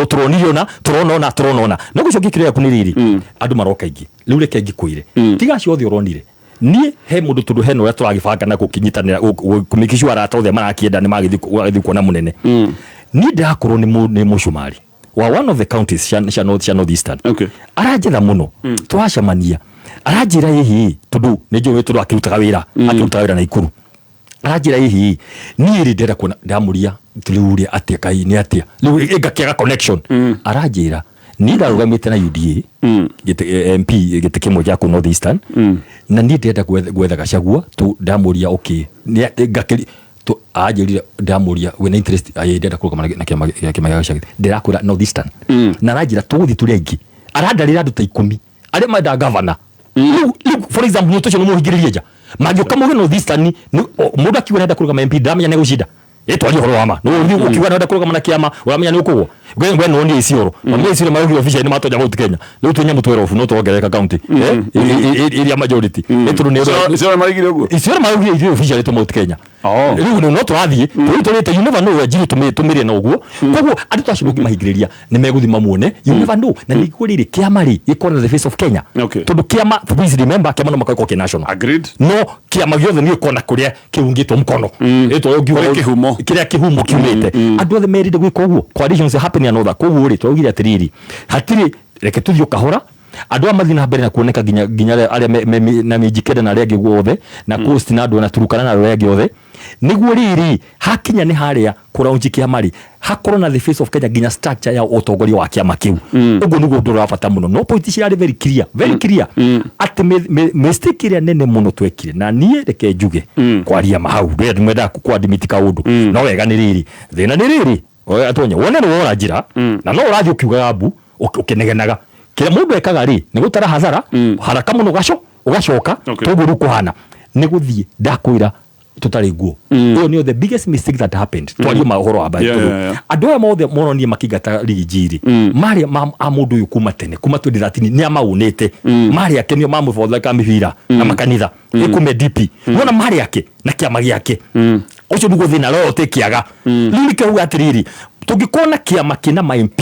tũronire ona tũrona ona tũrona ona no gũcokia kĩrĩa yaku nĩ rĩrĩ, andũ maroka aingĩ. Rĩu reke ngĩkwĩre, tiga acio othe ũronire, niĩ he mũndũ, tondũ hena ũrĩa tũragĩbanga na gũkĩnyitanĩra kũmake sure arata othe marakĩenda nĩ magĩthiĩ kuona mũnene. Niĩ ndĩrakorwo nĩ mũcumari wa one of the counties cia North Eastern. Aranjetha mũno, tũracemania, aranjĩra ĩhĩ, tondũ nĩ njũĩ, tondũ akĩrutaga wĩra Naikuru. Aranjĩra ĩhĩ, niĩ rĩ ndĩrenda kuona. Ndamũria rĩu rĩ atĩa, kai nĩ atĩa rĩu ngakĩaga connection. Aranjĩra niĩ ndarũgamĩte na UDA gĩtĩ, MP gĩtĩ kĩmwe gĩa kũu North Eastern, na niĩ ndĩrenda gwetha Gachagua tu. Ndamũria okay, ngakĩri tu anjĩrire, ndamũria wĩna interest aĩ, ndĩrenda kũrũgama na kĩama gĩa Gachagua, ndĩrakwĩra North Eastern. Na aranjĩra tũgũthiĩ tũrĩ aingĩ, arandarĩra andũ ta 10 arĩa menda gavana. Rĩu for example, mũtũ ũcio nĩ mũhingĩrĩrie nja mangĩũka mauge North Eastern mũndũ akiuga nĩarenda kũrũgama MP, ndamenya nĩ gũcinda. Ĩtwarie ũhoro wa ma nĩ ũthiĩ ũkiuga nĩarenda kũrũgama na kĩama, ũramenya nĩ ũkũgwa. We no nĩ Isiolo na nĩ Isiolo maraugire officially nĩ matonya Mount Kenya. Rĩu twĩ nyamũ 12 no tuongerereka county ĩrĩa majority ĩ tondũ nĩ Isiolo maraugire ũguo? Isiolo maraugire ithuĩ officially tũ Mount Kenya rĩu no tũrathiĩ rĩu tũrĩte. You never know, Wanjiru tũmĩrĩe na ũguo. Koguo andũ ta acio ũngĩmahingĩrĩria nĩ megũthiĩ mamuone, you never know. Na nĩguo rĩrĩ kĩama rĩ gĩkorwo na the face of Kenya, tondũ kĩama, please remember, kĩama no mũhaka gĩkorwo kĩ national. Agreed. No kĩama gĩothe nĩ gĩkorwo na kũrĩa kĩungĩtwo mkono ĩtwo ũngiuga Kũrĩ kĩhumo. Kĩrĩa kĩhumo kiumĩte, andũ othe merire gwĩka ũguo, coalitions happening and all that. Koguo rĩ, twaugire atĩrĩrĩ, hatirĩ, reke tũthiĩ o kahora, andũ aya mathiĩ na mbere na kuoneka nginya arĩa na Mijikenda na arĩa angĩ guothe na Coast na andũ na Turukana na arĩa angĩ othe, nĩguo rĩrĩ hakinya nĩ harĩa kũraunji kĩama rĩ, hakorwo na the face of Kenya nginya structure ya ũtongoria wa kĩama kĩu. Ũguo nĩguo ũndũ ũrĩa wa bata mũno. No point cirarĩ very clear, very clear, atĩ mistake ĩrĩa nene mũno twekire, na niĩ reke njuge kwaria mahau rĩrĩa mwendaga kwadimiti kaũndũ no wega, nĩ rĩrĩ thĩna nĩ rĩrĩ. Oya, atonye wone nĩ wora njĩra na no ũrathiĩ ũkiugaga mbu ũkĩnegenaga. Kĩrĩa mũndũ ekaga rĩ, nĩ gũtara hathara haraka mũno, ũgacoka. Toguo rĩu kũhana nĩ gũthiĩ ndakwĩra tũtarĩ nguo. Ĩyo nĩyo the biggest mistake that happened. Twarie ma ũhoro wa mbaĩ, tondũ andũ aya mothe mononie makĩingata Riggy G rĩ, marĩ a mũndũ ũyũ kuma tene, kuma 2013 nĩ amaũnĩte, marĩ ake nĩo mamũbotheka mĩbira na makanitha ĩkume DP nona marĩ ake na kĩama gĩake. Ũcio nĩguo thĩna loyalty kĩaga. Rĩu nĩkĩo uga atĩrĩrĩ, tũngĩkorwo na kĩama kĩna ma MP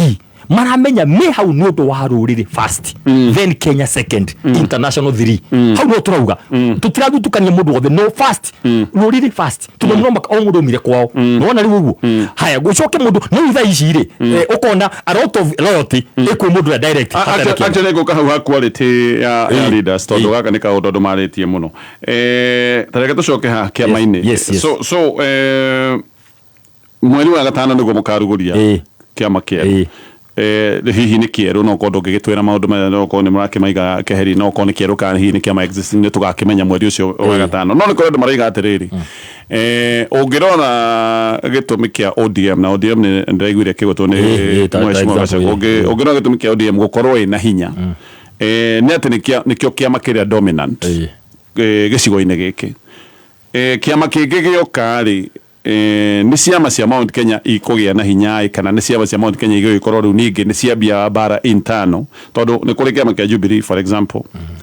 maramenya me hau nĩ ũndũ wa rũrĩrĩ first, then Kenya second, international three, hau no tũrauga tũtirathutũkania mũndũ wothe, no first rũrĩrĩ first, tondũ no maka o mũndũ aumire kwao. Nĩwona rĩu ũguo haya gũcoke mũndũ no thaa ici rĩ, ũkona a lot of loyalty ĩkwĩ mũndũ ũrĩa direct hatarĩ na kĩama. Actually ngũka hau ha quality ya leaders, tondũ gaka nĩ kaũndũ andũ marĩtie mũno. Ta reke tũcoke ha kĩama-inĩ. Yes. So Mweri wa gatano nĩguo mũkarugũria kĩama kĩerũ. Hihi nĩ kĩerũ, no korwo ndũngĩgĩtwĩra maũndũ maya, no korwo nĩ mũrakĩmaiga keheri, no korwo nĩ kĩerũ kana hihi nĩ kĩama existing, nĩ tũgakĩmenya mweri ũcio wa gatano. No nĩ kũrĩ andũ maraiga atĩrĩrĩ, ũngĩrora gĩtũmi kĩa ODM, na ODM nĩ ndĩraiguire kĩgwetwo nĩ Mheshimiwa Gachagua, ũngĩrora gĩtũmi kĩa ODM gũkorwo ĩna hinya, nĩ atĩ nĩkĩo kĩama kĩrĩa dominant gĩcigo-inĩ gĩkĩ. Kĩama kĩngĩ gĩoka rĩ, nĩ ciama cia Mount Kenya ikũgĩa na hinya, kana nĩ ciama cia Mount Kenya igũgĩkorwo rĩu ningĩ nĩ ciambia bara internal, tondũ nĩ kũrĩ kĩama kĩa Jubilee for example,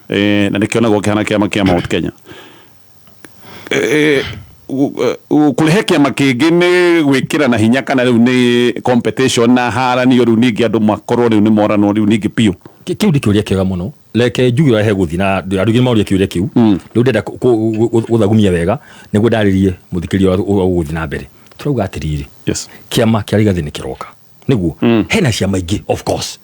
na nĩkĩonagwo kĩhana kĩama kĩa Mount Kenya. Kũrehe kĩama kĩngĩ nĩ gwĩkĩra na hinya, kana rĩu nĩ competition na haranio rĩu ningĩ andũ makorwo rĩu nĩ moranwo rĩu ningĩ biũ? Kĩu nĩ kĩũria kĩega mũno. Reke njuge ũrĩa hegũthiĩ, na andũ aingĩ maũria kĩũria kĩu. Rĩu ndĩrenda gũthagumia wega nĩguo ndarĩrie mũthikĩrĩria ũrĩa ũgũthiĩ na mbere. Tũrauga atĩrĩrĩ, kĩama kĩa Rigathĩ nĩ kĩroka, nĩguo hena ciama ingĩ, of course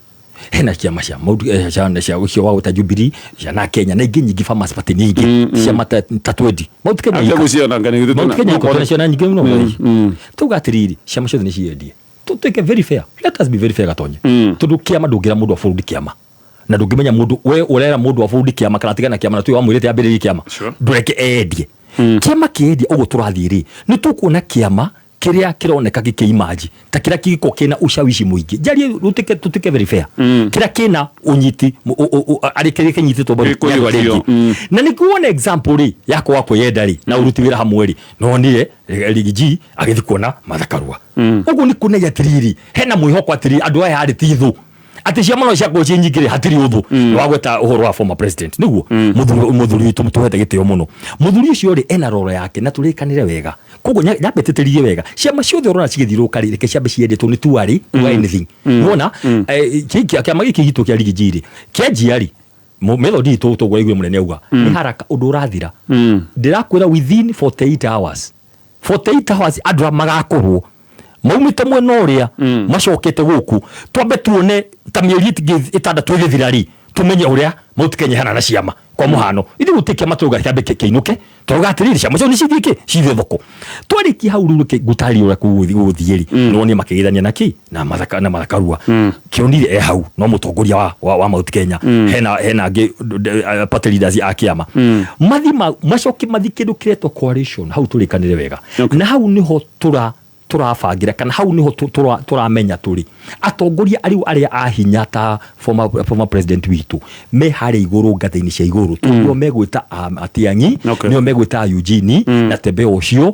hena ciama cia maũndũ, cia ũcio wa gwĩta Jubilee, cia na Kenya, na ingĩ nyingĩ, Farmers Party nĩ ingĩ ciama ta 20 Mount Kenya. Mount Kenya iko ciana nyingĩ mũno. Tũrauga atĩrĩrĩ, ciama ciothe nĩ ciendie. Tũtuĩke very fair, let us be very fair, Gatonye, tondũ kĩama ndũngĩra mũndũ wa bũrũri kĩama, na ndũngĩmenya mũndũ we ũrera mũndũ wa bũrũri kĩama kana tigana kĩama, na tuge wamwĩrĩte ambĩrĩrie kĩama, ndũreke endie kĩama. Kĩendia ũguo tũrathiĩ rĩ, nĩ tũkuona kĩama kĩrĩa kĩroneka gĩkĩimanji ta kĩrĩa kĩgĩkorwo kĩna ushawishi mũingĩ. Njarie tũtuĩke very fair, kĩrĩa kĩna ũnyiti arĩ kĩrĩa kĩnyitĩtwo mbaru nĩ andũ arĩa angĩ. Na nĩguo wone example rĩ ya kwaga kwĩyenda rĩ na ũruti wĩra hamwe rĩ, nonire Riggy G agĩthiĩ kuona Martha Karua. Ũguo nĩ kuonagia atĩrĩrĩ, hena mwĩhoko atĩrĩrĩ, andũ aya arĩ ti thũ, atĩ ciama no ciakorwo ciĩ nyingĩ rĩ, hatirĩ ũthũ. Nĩ wagweta ũhoro wa former president, nĩguo mũthuri witũ tũhete gĩtĩo mũno. Mũthuri ũcio rĩ, ena roro yake, na tũrĩkanĩre wega. Koguo nyambe tĩtĩrithie wega, ciama ciothe ũrona cigĩthiũrũrũka rĩ, reke ciambe ciendetwo nĩ tuarĩ kuga anything. Nĩwona kĩama gĩkĩ gitũ kĩa Riggy G rĩ, kĩanjia rĩ, method itũ tũguo igue mũnene auga nĩ haraka ũndũ ũrathira. Ndĩrakwĩra within 48 hours, 48 hours, andũ magakorwo maumĩte mwena ũrĩa macokete gũkũ. Twambe tuone ta mĩeri ĩngĩ 6 ĩgĩthira rĩ, tũmenye ũrĩa Mount Kenya ihana na ciama. Kwa mũhano, ithuĩ gũtirĩ kĩama tũrauga kĩambe kĩinũke, tũrauga atĩrĩrĩ, ciama ciao nĩ cithiĩ kĩ cithiĩ thoko. Twarĩkia hau rĩu, reke ngũtarĩrie ũrĩa gũgũthiĩ rĩ, nĩwonire makĩgeithania na kĩ na Martha, na Martha Karua. Kĩonire e hau no mũtongoria wa Mount Kenya, hena angĩ party leaders a kĩama. Mathi macoke mathi kĩndũ kĩretwo coalition. Hau tũrĩkanĩre wega, na hau nĩho tũrabangĩra, kana hau nĩho tũramenya tũrĩ atongoria arĩu arĩa a hinya ta former president witũ me harĩa igũrũ, ngathĩ-inĩ cia igũrũ, tondũ nĩo megwĩta Matiang'i, nĩo megwĩta Eugene na Tembea ũcio,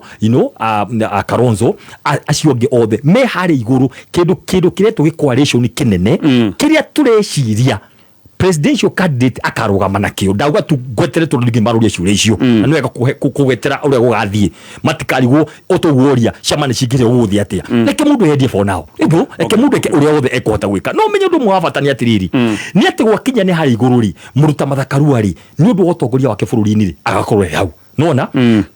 a Kalonzo, acio angĩ othe me harĩa igũrũ. Kĩndũ kĩretwo gĩ coalition kĩnene kĩrĩa tũreciria presidential candidate akarũgama nakĩo. Ndauga tu ngwetere, tondũ ningĩ marũria ciũria icio, na nĩ wega kũgwetera ũrĩa gũgathiĩ, matikarigwo ũtũguoria ciama nĩ cingĩrĩ gũgũthiĩ atĩa. Reke mũndũ endie for now, ĩguo reke mũndũ eke ũrĩa wothe ekũhota gwĩka. No menye ũndũ ũmwe wa bata nĩ atĩrĩrĩ, nĩ atĩ gwakinya nĩ harĩa igũrũ rĩ, mũndũ ta Martha Karua rĩ, nĩ ũndũ wa ũtongoria wake bũrũri-inĩ rĩ, agakorwo e hau. Nona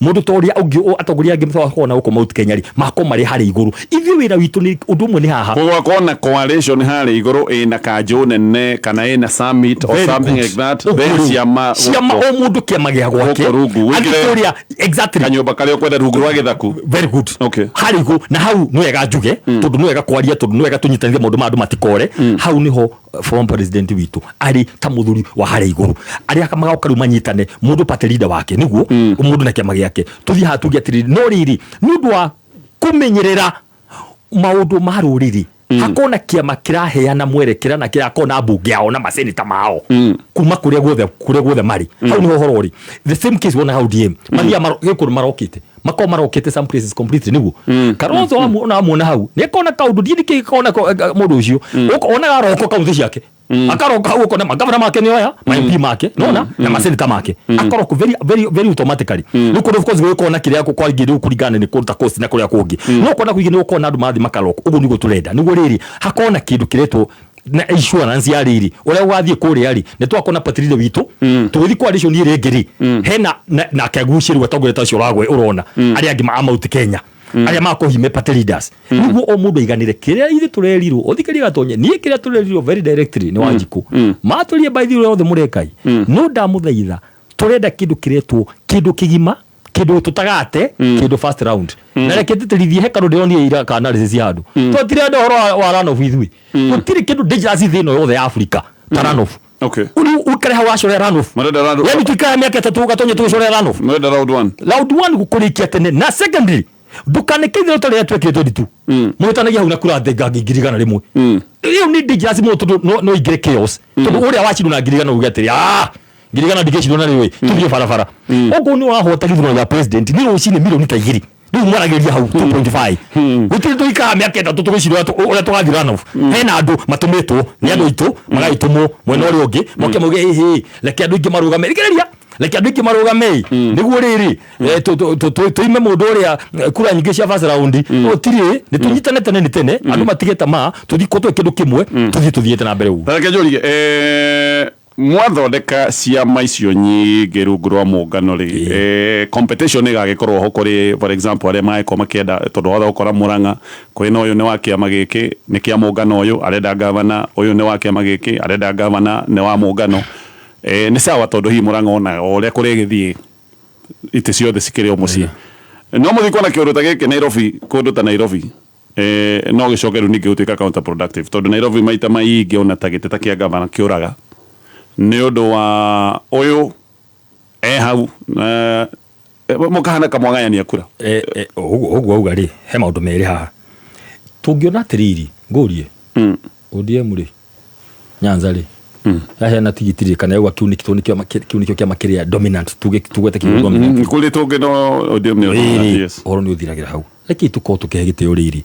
mũndũ ta ũrĩa ũngĩ atongoria angĩ makoragwo na gũkũ Mount Kenya rĩ, makorwo marĩ harĩa igũrũ. Ithuĩ wĩra witũ nĩ ũndũ ũmwe nĩ haha. Gũgakorwo na coalition harĩa igũrũ ĩna kanjũ nene kana ĩna summit or Very something good. like that. Ũguo Then rĩu. ciama Ciama gũkũ o mũndũ kĩama gĩa gwake. Gũkũ rungu, Athiĩ wĩkĩre kũrĩa, exactly. Kanyũmba karĩa ũkwenda rungu rwa gĩthaku. Very good. Harĩa igũrũ, na hau nĩ wega njuge, tondũ nĩ wega kwaria, tondũ nĩ wega tũnyitanĩre maũndũ ma andũ matikore. Hau nĩho former president witũ arĩ ta mũthuri wa harĩa igũrũ, arĩa magoka rĩu manyitane, mũndũ party leader wake, nĩguo mũndũ na kĩama gĩake. Tũthiĩ haha tuge atĩrĩrĩ, no rĩrĩ, nĩ ũndũ wa kũmenyerera maũndũ ma rũrĩrĩ, hakorwo na kĩama kĩraheana mwerekera na kĩrakorwo na mbunge ao na maseneta mao kuma kũrĩa guothe marĩ. Hau nĩho ũhoro ũrĩ. The same case wona hau DM mathiaga gĩkũrũ marokĩte, makorwo marokĩte some places completely, nĩguo Kalonzo ona wamuona hau nĩakona kaũndũ ndiĩ nĩkĩ kona mũndũ ũcio onaga aroko kaunti ciake, akaroka hau ũkona magavana make nĩ oya ma MP make, nona na maseneta make akaroko very very very automatically. Rĩu kũndũ of course gũgĩkorwo na kĩrĩa kwaingĩ rĩu kũringana nĩ kũndũ ta coast na kũrĩa kũngĩ, no ũkona kũingĩ nĩ ũkona andũ marathiĩ makaroko. Ũguo nĩguo tũrenda, nĩguo rĩrĩ hakorwo na kĩndũ kĩretwo na insurance ya rĩrĩ ũrĩa ũgathiĩ kũrĩa rĩ, nĩ twakona party leader witũ tũgĩthiĩ coalition ĩrĩa ĩngĩ rĩ, hena na akagucĩrĩrio atongoria ta ũcio ũragwe ũrona arĩa angĩ a Mount Kenya arĩa makohime party leaders, nĩguo o mũndũ aiganĩre. Kĩrĩa ithuĩ tũrerirwo, ũthikĩrie Gatonye, niĩ kĩrĩa tũrerirwo very directly nĩ Wanjikũ matũrie by the way othe mũrekai, no ndamũthaitha, tũrenda kĩndũ kĩretwo kĩndũ kĩgima. Kĩndũ tũtagate kĩndũ first round. Na reke tĩtĩrithie he kaũndũ ndĩronire ira ka analysis ya andũ. Tũtirenda ũhoro wa runoff ithuĩ. Gũtirĩ kĩndũ dangerous thĩ ĩno yothe ya Africa ta runoff. Rĩu ũikare hau wacore runoff. Marenda round. Yani tuikare mĩaka 3 gatonye tũgĩcore runoff. Marenda round 1. Round 1 gũkũrĩkia tene na secondary ndũkaneke itherũ ta rĩrĩa twekire 22. Mũhĩtanagia hau na kura thenga 100,000. Ĩyo nĩ dangerous mũno tondũ no ingĩre chaos. Tondũ ũrĩa wacindwo na 100,000 uge atĩrĩ, ah, 100,000 ndingĩcindwo na rĩu tũthiĩ barabara. Okorwo nĩ ũrahota gĩthurano gĩa president nĩ rũcinĩ milioni ta 2. Rĩu mwaragĩria hau 2.5. Gũtirĩ tũikaraga mĩaka 3 tũgĩcindwo ũrĩa tũgathiĩ runoff. Hena andũ matũmĩtwo nĩ andũ aitũ magagĩtũmwo mwena ũrĩa ũngĩ moke mauge ĩhĩ reke andũ aingĩ marũgame. Rĩkĩrĩria reke andũ aingĩ marũgame nĩguo rĩrĩ tũime mũndũ ũrĩa kura nyingĩ cia first round. Gũtirĩ nĩ tũnyitane tene nĩ tene andũ matige tamaa tũthiĩ kũtwe kĩndũ kĩmwe tũthiĩ tũthiĩte na mbere ũguo. Reke njũrie mwathondeka ciama icio nyingĩ rungu rwa mũngano rĩ, competition ĩgagĩkorwo ho kũrĩ for example arĩa magĩkorwo makĩenda tondũ wothe ũkora Murang'a kwĩna ũyũ nĩ wa kĩama gĩkĩ nĩ kĩa mũngano ũyũ arenda gavana, ũyũ nĩ wa kĩama gĩkĩ arenda gavana nĩ wa mũngano. Nĩ sawa tondũ hihi Murang'a ona o ũrĩa kũrĩgĩthiĩ itĩ ciothe cikĩrĩ o mũciĩ. No mũthiĩ kuona kĩũndũ ta gĩkĩ Nairobi, kũndũ ta Nairobi no gĩcoke rĩu ningĩ gũtuĩka counterproductive tondũ Nairobi maita maingĩ ona ta gĩtĩ ta kĩa gavana kĩũraga nĩ ũndũ wa ũyũ hau mũkahana kamwagayania kura. Ũguo auga rĩ he maũndũ merĩ haha tũngĩona atĩrĩrĩ ngũrie ODM rĩ Nyanza rĩ yaheana tigiti rĩ kana yauga kĩu nĩkĩo kĩama kĩrĩa dominant tugwete kĩu dominant kũrĩ tũngĩ no ODM nĩ dominant, yes. Ũhoro nĩ ũthiragĩra hau reke tũkorwo tũkĩhe gĩtĩo rĩrĩ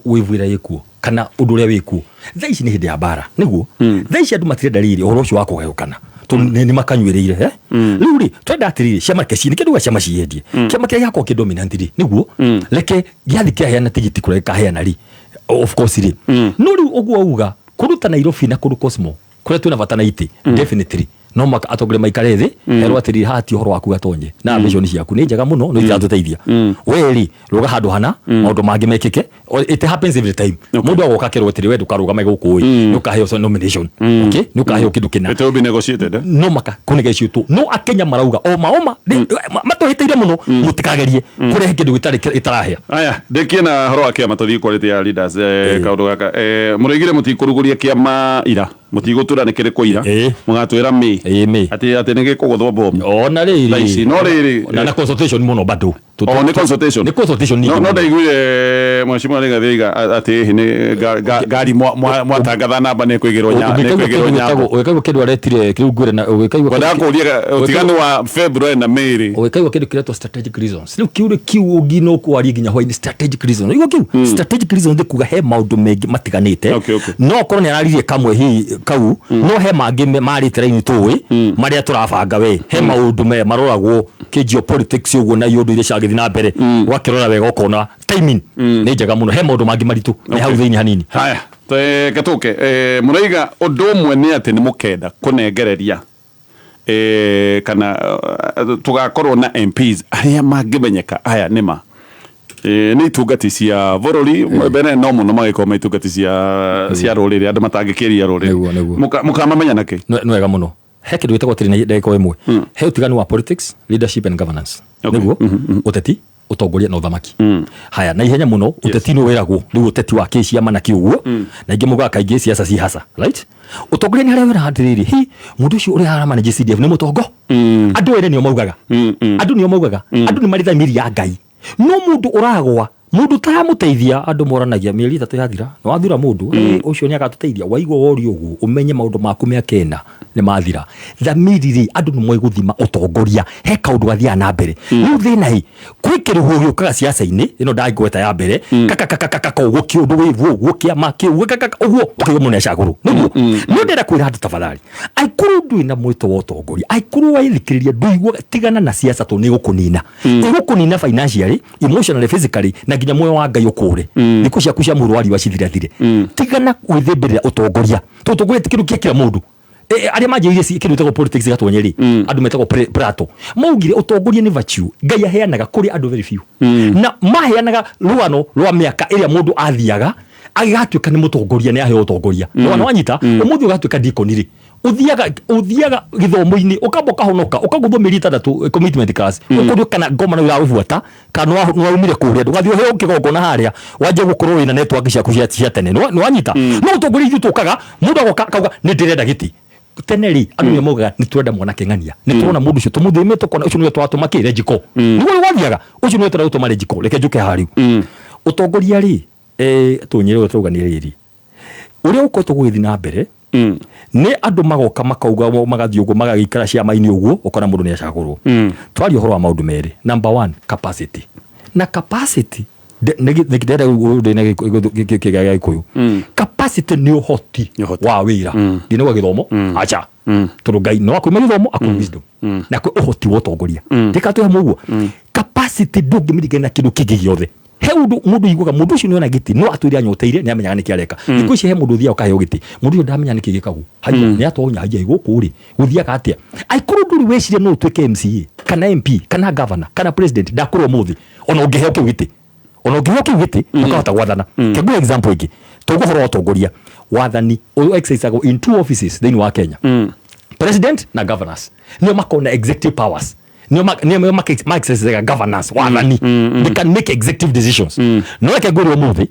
wĩvu ĩrĩa ĩkuo kana ũndũ ũrĩa wĩkuo. Thaa ici nĩ hĩndĩ ya mbara nĩguo thaa ici andũ matirenda rĩrĩ ũhoro ũcio wa kũgayũkana tondũ nĩ makanyuĩrĩire. Rĩu rĩ twenda atĩrĩrĩ ciama reke nĩ kĩndũ gĩa ciama ciendie kĩama kĩrĩa gĩgakorwo kĩ dominant rĩ nĩguo reke gĩathiĩ kĩaheana tigiti kũrĩa gĩkaheana rĩ of course rĩ no rĩu ũguo auga kũndũ ta Nairobi na kũndũ Cosmo kũrĩa twĩna bata na itĩ definitely no maka atongoria maikare thĩ herwo atĩrĩrĩ haha ti ũhoro waku gatonye na ambition ciaku nĩ njega mũno no itiratũteithia we rĩ rũga handũ hana maũndũ mangĩ mekĩke. It happens every time mũndũ agoka kerwo atĩrĩ we ndũkarũgame gũkũ ĩ nĩ ũkaheo nomination okay nĩ ũkaheo kĩndũ kĩna it will be negotiated no maka kũnegotiate no akenya marauga oma oma matũhĩtĩire mũno mũtikagerie kũrehe kĩndũ gĩtarĩ gĩtarahĩa. Aya ndĩkie na horo wa kĩama tũthiĩ quality ya leaders kaũndũ gaka mũrĩgire mũtikũrugũria kĩama ira mũtigũtura nĩ kĩrĩkũ ira mũgatwĩra mĩ atĩ atĩ nĩ gĩkũgũthwo bomu ona rĩrĩ ici no rĩrĩ na consultation mũno bado nĩ consultation nĩ consultation no ndaiguire mheshimiwa Rigathi oiga atĩ hihi nĩ ngari mwatangatha namba nĩ kwĩgĩrwo nyambo ũgĩkaigua kĩndũ aretire kĩu ngwĩre na ũgĩkaigua kwenda kũria ũtiganu wa February na May ũgĩkaigua kĩndũ kĩretwo strategic reasons rĩu kiu kiu ũngĩ no kwaria nginya hwainĩ strategic reasons ũigua kiu strategic reasons nĩ kuga he maũndũ maingĩ matiganĩte no korwo nĩ araririe kamwe hihi kau no he mangĩ marĩte raini tũĩ marĩa tũrabanga we he maũndũ maroragwo kĩ geopolitics ũguo na iũndũ iria ciagĩthiĩ na mbere ũgakĩrora wega ũkona timing nĩ njega mũno he maũndũ mangĩ maritũ nĩ hau thĩinĩ hanini. Haya gatuke mũraiga ũndũ ũmwe nĩ atĩ nĩ mũkenda kũnengereria kana tũgakorwo na MPs arĩa mangĩmenyeka aya nĩma nĩ itungati cia bũrũri mbere no mũno magĩkorwo ma itungati cia rũrĩrĩ andũ matangĩkĩria rũrĩrĩ mũkamamenya nakĩ? Nĩ wega mũno he kĩndũ gĩtagwo atĩrĩ na ndagĩka ĩmwe he ũtiganu wa politics leadership and governance nĩguo ũteti ũtongoria na ũthamaki. Haya na ihenya mũno ũteti nĩ wĩragwo rĩu ũteti wa kĩciama na kĩũguo na ingĩ mugaga kaingĩ siasa ci hasa right ũtongoria nĩ harĩa wĩra atĩrĩrĩ hi mũndũ ũcio ũrĩa aramanage CDF nĩ mũtongo andũ ene nĩo maugaga andũ nĩo maugaga andũ nĩ marĩ thamiri ya Ngai no mũndũ ũragwa mũndũ taramũteithia andũ moranagia mĩeri 3 yathira na wathura mũndũ ũcio nĩ agatũteithia waigua worio ũguo ũmenye maũndũ maku mĩaka 4 nĩ mathira thamiri rĩ andũ nĩ moĩ gũthima ũtongoria he kaũndũ gathiaga na mbere rĩu thĩna ĩ kwĩ kĩrũhũ gĩũkaga ciaca-inĩ ĩno ndangĩgweta ya mbere kakakakaka ũguo kĩũndũ wĩvu ũguo kĩama kĩu kakaka ũguo ũkaigua mũndũ nĩacagũrwo nĩguo nĩ ndĩrenda kwĩra andũ tafadhali aikorwo ndwĩ na mwĩto wa ũtongoria aikorwo waithikĩrĩria ndũiguaga tigana na siasa tondũ nĩ ĩgũkũnina ĩgũkũnina financially emotionally physically na nginya muoyo wa Ngai ũkũre thikũ ciaku cia mũhuro wa riũa cithirathire tigana gwĩthĩmbĩrĩra ũtongoria tondũ ũtongoria ti kĩndũ kĩa kila mũndũ arĩa manjĩrĩirie kĩndũ gĩtagwo politics gatwenye rĩ andũ metagwo Plato maugire ũtongoria nĩ virtue Ngai aheanaga kũrĩ andũ very few na maheanaga rũgano rwa mĩaka ĩrĩa mũndũ athiaga agĩgatuĩka nĩ mũtongoria nĩ aheo ũtongoria rũgano wanyita ũmũthĩ ũgatuĩka deacon rĩ Ũthiaga gĩthomo-inĩ, ũkamba ũkahonoka, ũkaguthwo mĩeri 6 commitment class, ũkũrio kana ngoma no ĩragũbuata kana nĩ waumire kũrĩa, ndũgathiĩ ũheo kĩgongona harĩa wanjie gũkorwo wĩna network ciaku cia tene. Nĩ wanyita? No ũtongoria ithuĩ tũkaga mũndũ agoka akauga nĩ ndĩrenda gĩtĩ. Tene rĩ, andũ nĩ maugaga nĩ tũrenda mwanake ng'ania, nĩ tũrona mũndũ ũcio tũmũthĩme, tũkona ũcio nĩwe twatũma kĩ renjiko, nĩguo gwathiaga, ũcio nĩwe tũrenda gũtũma renjiko. Reke njũke haha rĩu ũtongoria rĩ, tũnyere ũrĩa tũrauga nĩ rĩrĩ, ũrĩa ũkoretwo gũgĩthiĩ na mbere nĩ andũ magoka makauga magathiĩ ũguo magagĩikara ciama-inĩ ũguo, ũkona mũndũ nĩ acagũrwo. Twaria ũhoro wa maũndũ merĩ. Number one, capacity. Na capacity ndĩrenda gĩa Gĩkũyũ, capacity nĩ ũhoti wa wĩra, ndinauga gĩthomo, acha, tondũ Ngai no akwĩma gĩthomo, akwĩ wisdom na kwĩ ũhoti wa ũtongoria. Ndĩka twĩ hamwe ũguo, capacity ndũngĩmĩringania na kĩndũ kĩngĩ gĩothe. He ũndũ mũndũ aiguaga mũndũ ũcio nĩona gĩtĩ no atwĩre anyoteire, nĩ amenyaga nĩkĩ areka. Thikũ ici he mũndũ ũthiaga ũkaheo gĩtĩ, mũndũ ũcio ndamenya nĩkĩ gĩkagwo haya, nĩ atonya haya gũkũ rĩ gũthiaga atĩa. Angĩkorwo ndũrĩ weciria no ũtuĩke MCA kana MP kana governor kana president, ndakorwo ũmũthĩ ona ũngĩheo kĩu gĩtĩ, ona ũngĩheo kĩu gĩtĩ ndũkahota gwathana. Kĩngũ example ĩngĩ, tauga ũhoro wa ũtongoria, wathani ũyũ exercisagwo in two offices thĩinĩ wa Kenya, president na governors, nĩo makoragwo na executive powers, nĩo ma exercisaga governance, wathani. They can make executive decisions. No reke ngwĩre ũmũthĩ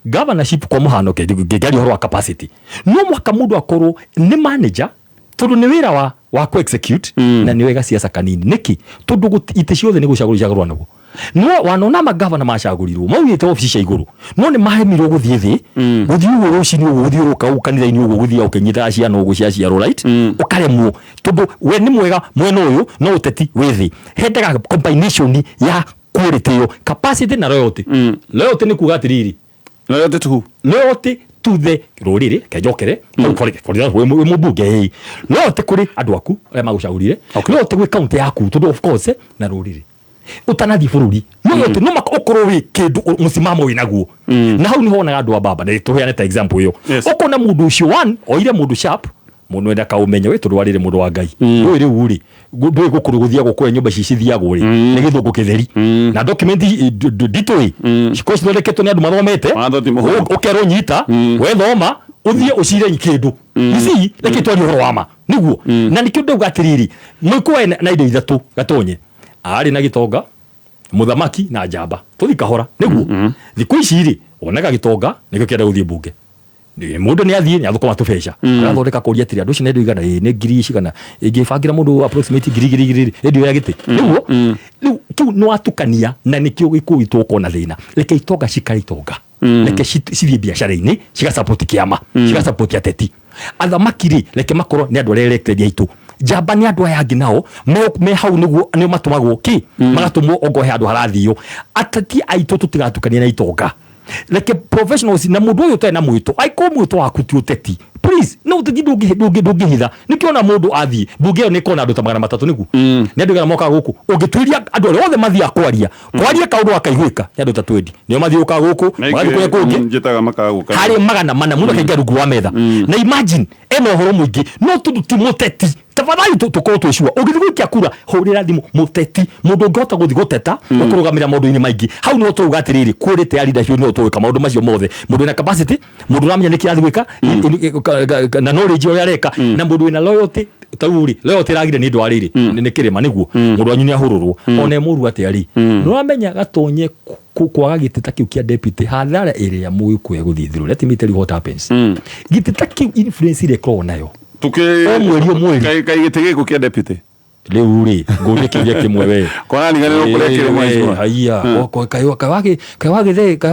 governorship, kwa mũhano, ngĩaria ũhoro wa capacity, no mũhaka mũndũ akorwo nĩ manager, tondũ nĩ wĩra wa ku execute na nĩ wega siasa kanini. Nĩkĩ? Tondũ itĩ ciothe nĩ gũcagũrwo icagũrwo naguo. No wanona magavana macagũrirwo maugĩte obici cia igũrũ, no nĩ maremirwo gũthiĩ thĩ, gũthiĩ ũguo rũcinĩ ũguo, gũthiũrũrũka ũguo kanitha-inĩ ũguo, gũthiĩ ũkĩnyitaga ciana ũguo ciaciarwo, right? Ũkaremwo tondũ we nĩ mwega mwena ũyũ no ũteti wĩ thĩ. Hendaga combination ya quality ĩyo, capacity na loyalty. Loyalty nĩ kuga atĩrĩrĩ, Loyalty to who? Loyalty to the rũrĩrĩ. Kenjokere wĩ mũmbunge, ĩ loyalty kũrĩ andũ aku arĩa magũcagũrire, loyalty gwĩ county yaku, tondũ of course na rũrĩrĩ ũtanathiĩ bũrũri, loyalty no maka ũkorwo wĩ kĩndũ mũsimamo wĩ naguo. Na hau nĩho wonaga andũ a baba, na tũheane ta example ĩyo, ũkona mũndũ ũcio one oire mũndũ sharp mũndũ enda kaũmenyo wĩ, tondũ warĩrĩ mũndũ wa Ngai ndũĩ rĩu rĩ, ndũĩ gũkũrũ gũthiagwo kũrĩa nyũmba ici cithiagwo rĩ, nĩ gĩthũngũ kĩtheri na document nditũ ĩ cikorwo cithondeketwo nĩ andũ mathomete. Ũkerwo nyita wethoma ũthiĩ ũcire kĩndũ. You see, reke twarie ũhoro wa ma nĩguo, na nĩkĩo ndauga atĩrĩrĩ, mũĩkũe na indo ithatũ gatonye arĩ na gĩtonga, mũthamaki na njamba, tũthi kahora nĩguo. Thikũ ici rĩ, wonaga gĩtonga nĩkĩo kĩenda gũthiĩ mbunge. Mũndũ nĩ athiĩ nĩ athũkũma tũbeca, arathondeka kũria atĩrĩ, andũ acio nĩ andũ igana, ĩ nĩ ngiri cigana ĩngĩbangĩra mũndũ approximate 2000 2000 ĩndĩ ya gĩtĩ nĩguo. Rĩu kĩu nĩ watukania, na nĩkĩo gĩkũyũ tũkona thĩna. Reke itonga cikare itonga, reke cithiĩ biacara-inĩ, cigasupport kĩama, cigasupport ateti. Athamaki rĩ, reke makorwo nĩ andũ arĩa elected aitũ. Njamba nĩ andũ aya angĩ nao me hau nĩguo nĩo matũmagwo kĩ, magatũmwo ongo he handũ harathio. Ateti aitũ tũtigatukanie na itonga, reke professionals na mũndũ ũyũ ũtarĩ na mwĩto. Angĩkorwo mwĩto waku ti ũteti, please, no ũteti ndũngĩhitha. Nĩkĩo ona mũndũ athiĩ mbunge ĩyo nĩ ĩkorwo na andũ ta 300, nĩguo nĩ andũ igana mokaga gũkũ. Ũngĩtuĩria andũ arĩa othe mathiaga kwaria kaũndũ gakaiguĩka nĩ andũ ta 20 nĩo mathiũkaga gũkũ, magathiĩ kũrĩa kũngĩ. Njĩtaga makaga gũka. Harĩ 400 mũndũ akaingĩra rungu wa metha, na imagine ena ũhoro mũingĩ, no tondũ ti mũteti. Tafadhali tũkorwo twĩ sure ũngĩthiĩ gũikia kura, hũrĩra thimũ mũteti, mũndũ ũngĩhota gũthiĩ gũteta, ũkũrũgamĩra maũndũ-inĩ maingĩ. Hau nĩho tũrauga atĩrĩrĩ, quality ya leadership nĩho tũgwĩka maũndũ macio mothe. Mũndũ wĩna capacity, mũndũ ũramenya nĩkĩ arathiĩ gwĩka na knowledge ũrĩa areka, na mũndũ wĩna loyalty. Ta rĩu rĩ, loyalty ĩragire nĩ ũndũ wa rĩrĩ, nĩ kĩrĩma nĩguo mũndũ wanyu nĩ ahũrũrwo ona e mũru atĩa rĩ, nĩũramenya gatonye kwaga gĩtĩ ta kĩu kĩa deputy hathara ĩrĩa mũgĩkũya gũthiĩ through. Let me tell you what happens, gĩtĩ ta kĩu, influence ĩrĩa ĩkoragwo nayo Tukĩ o mweri o mweri. Kaĩ gĩtĩ gĩkũ kĩa deputy? Rĩu rĩ, ngũrie kĩũria kĩmwe we. Kwana riganĩrwo kũrĩa kĩrĩ mheshimiwa. Haiya, kaĩ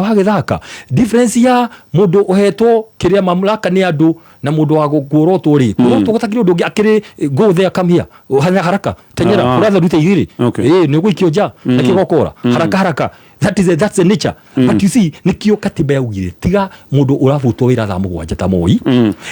wagĩthaka difference ya mũndũ ũhetwo kĩrĩa mamlaka nĩ andũ na mũndũ wa kuorotwo rĩ, kuorotwo gũtakĩrĩ ũndũ ũngĩ akĩrĩ go there, come here, hanya haraka, teng'era. Ũratha rute igĩrĩ, ĩ nĩ ũgũikio nja na kĩgokora haraka haraka. That's the nature. But you see, nĩkĩo katiba yaugire tiga mũndũ ũrabutwo wĩra thaa 7 ta Moi,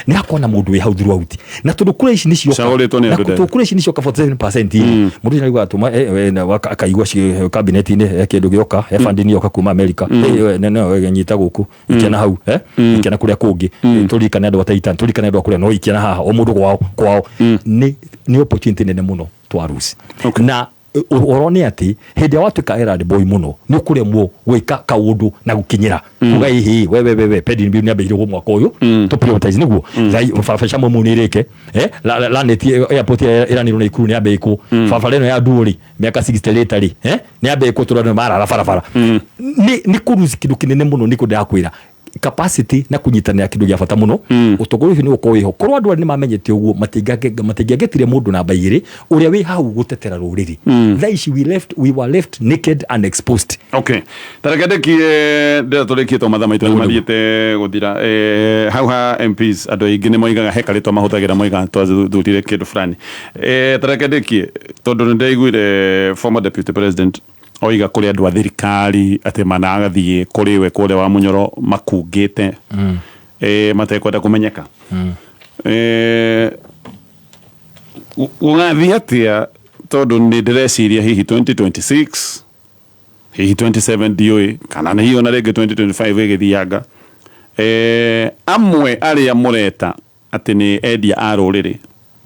nĩ hakorwo na mũndũ wĩ hau throughout, na tondũ kura ici nĩ cioka Cagũrĩtwo nĩ na andũ. Tondũ kura ici nĩ cioka 47%, mũndũ ũcio nĩarauga atũma na akaigua cabinet-inĩ kĩndũ gĩoka, funding yoka kuma America, no nyita gũkũ, ikia na hau, ikia na kũrĩa kũngĩ. Tũririkane andũ a Taita, tũririkane andũ a kũrĩa, no ikia na haha, o mũndũ kwao kwao. Nĩ opportunity nene mũno twaruci na Ũhoro nĩ atĩ hĩndĩ ĩrĩa watuĩka errand boy mũno nĩ ũkũremwo gwĩka kaũndũ na gũkinyĩra kuga ĩhĩ we we we we pending bill nĩ ambĩrĩirio mwaka ũyũ tũ prioritize nĩguo barabara cia Mumu nĩ ĩrĩke, Lanet airport ĩrĩa ĩranĩirwo na Ikuru nĩ yambe ĩkwo, barabara ĩno ya Nduũ rĩ mĩaka 60 later rĩ, nĩ yambe ĩkwo tondũ andũ nĩ marara barabara. Nĩ kũruci kĩndũ kĩnene mũno nĩkĩo ndĩrakwĩra capacity na kunyitanĩra kĩndũ gĩa bata mũno. Ũtongoria ũcio nĩ ũgũkorwo wĩho korwo andũ arĩa nĩ mamenyete ũguo matingĩangetire mũndũ namba 2 ũrĩa wĩ hau gũtetera rũrĩrĩ. Thaa ici we were left naked and exposed. Okay, tareke ndĩkie ndĩra tũrĩkie to mathaa maitũ nĩ mathiĩte gũthira. Hau ha MPs andũ aingĩ nĩ moigaga he karĩtwa mahũthagĩra moigaga twathurire kĩndũ fulani. Tareke ndĩkie tondũ nĩ ndaiguire former deputy president oiga kũrĩ andũ a thirikari atĩ managathiĩ kũrĩ we kũrĩa wa Munyoro makungĩte matekwenda kũmenyeka. Gũgathiĩ atĩa tondũ nĩ ndĩreciria hihi 2026 hihi 27 ndiũĩ kana nĩ hihi ona rĩngĩ 2025 ĩgĩthianga, amwe arĩa mũreta atĩ nĩ endia a rũrĩrĩ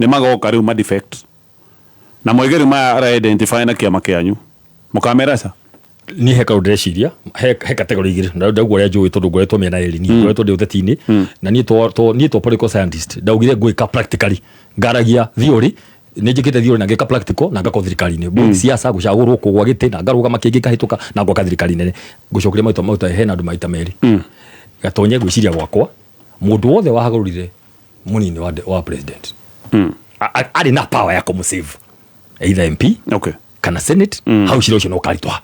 nĩ magoka rĩu ma defect na moige rĩu mara identify na kĩama kĩanyu mũkamera ca? Niĩ he kaũndũ ndĩreciria he category igĩrĩ na ndaugua ũrĩa njũĩ tondũ ngoretwo mĩena ĩrĩ niĩ ngoretwo ndĩ ũteti-inĩ na niĩ to political scientist ndaugire ngwĩka practically ngaragia theory nĩ njĩkĩte theory na ngĩka practical na ngakorwo thirikari-inĩ both siasa gũcagũrwo kũgwa gĩtĩ na ngarũgama kĩngĩ ngahĩtũka na ngwaka thirikari nene. Ngũcokeria maita maita hena andũ maita merĩ gatonye gwĩciria gwakwa mũndũ wothe wahagũrire mũnini wa president arĩ na power ya kũmũsave either MP kana Senate. Hau cira ũcio no ũkaritũha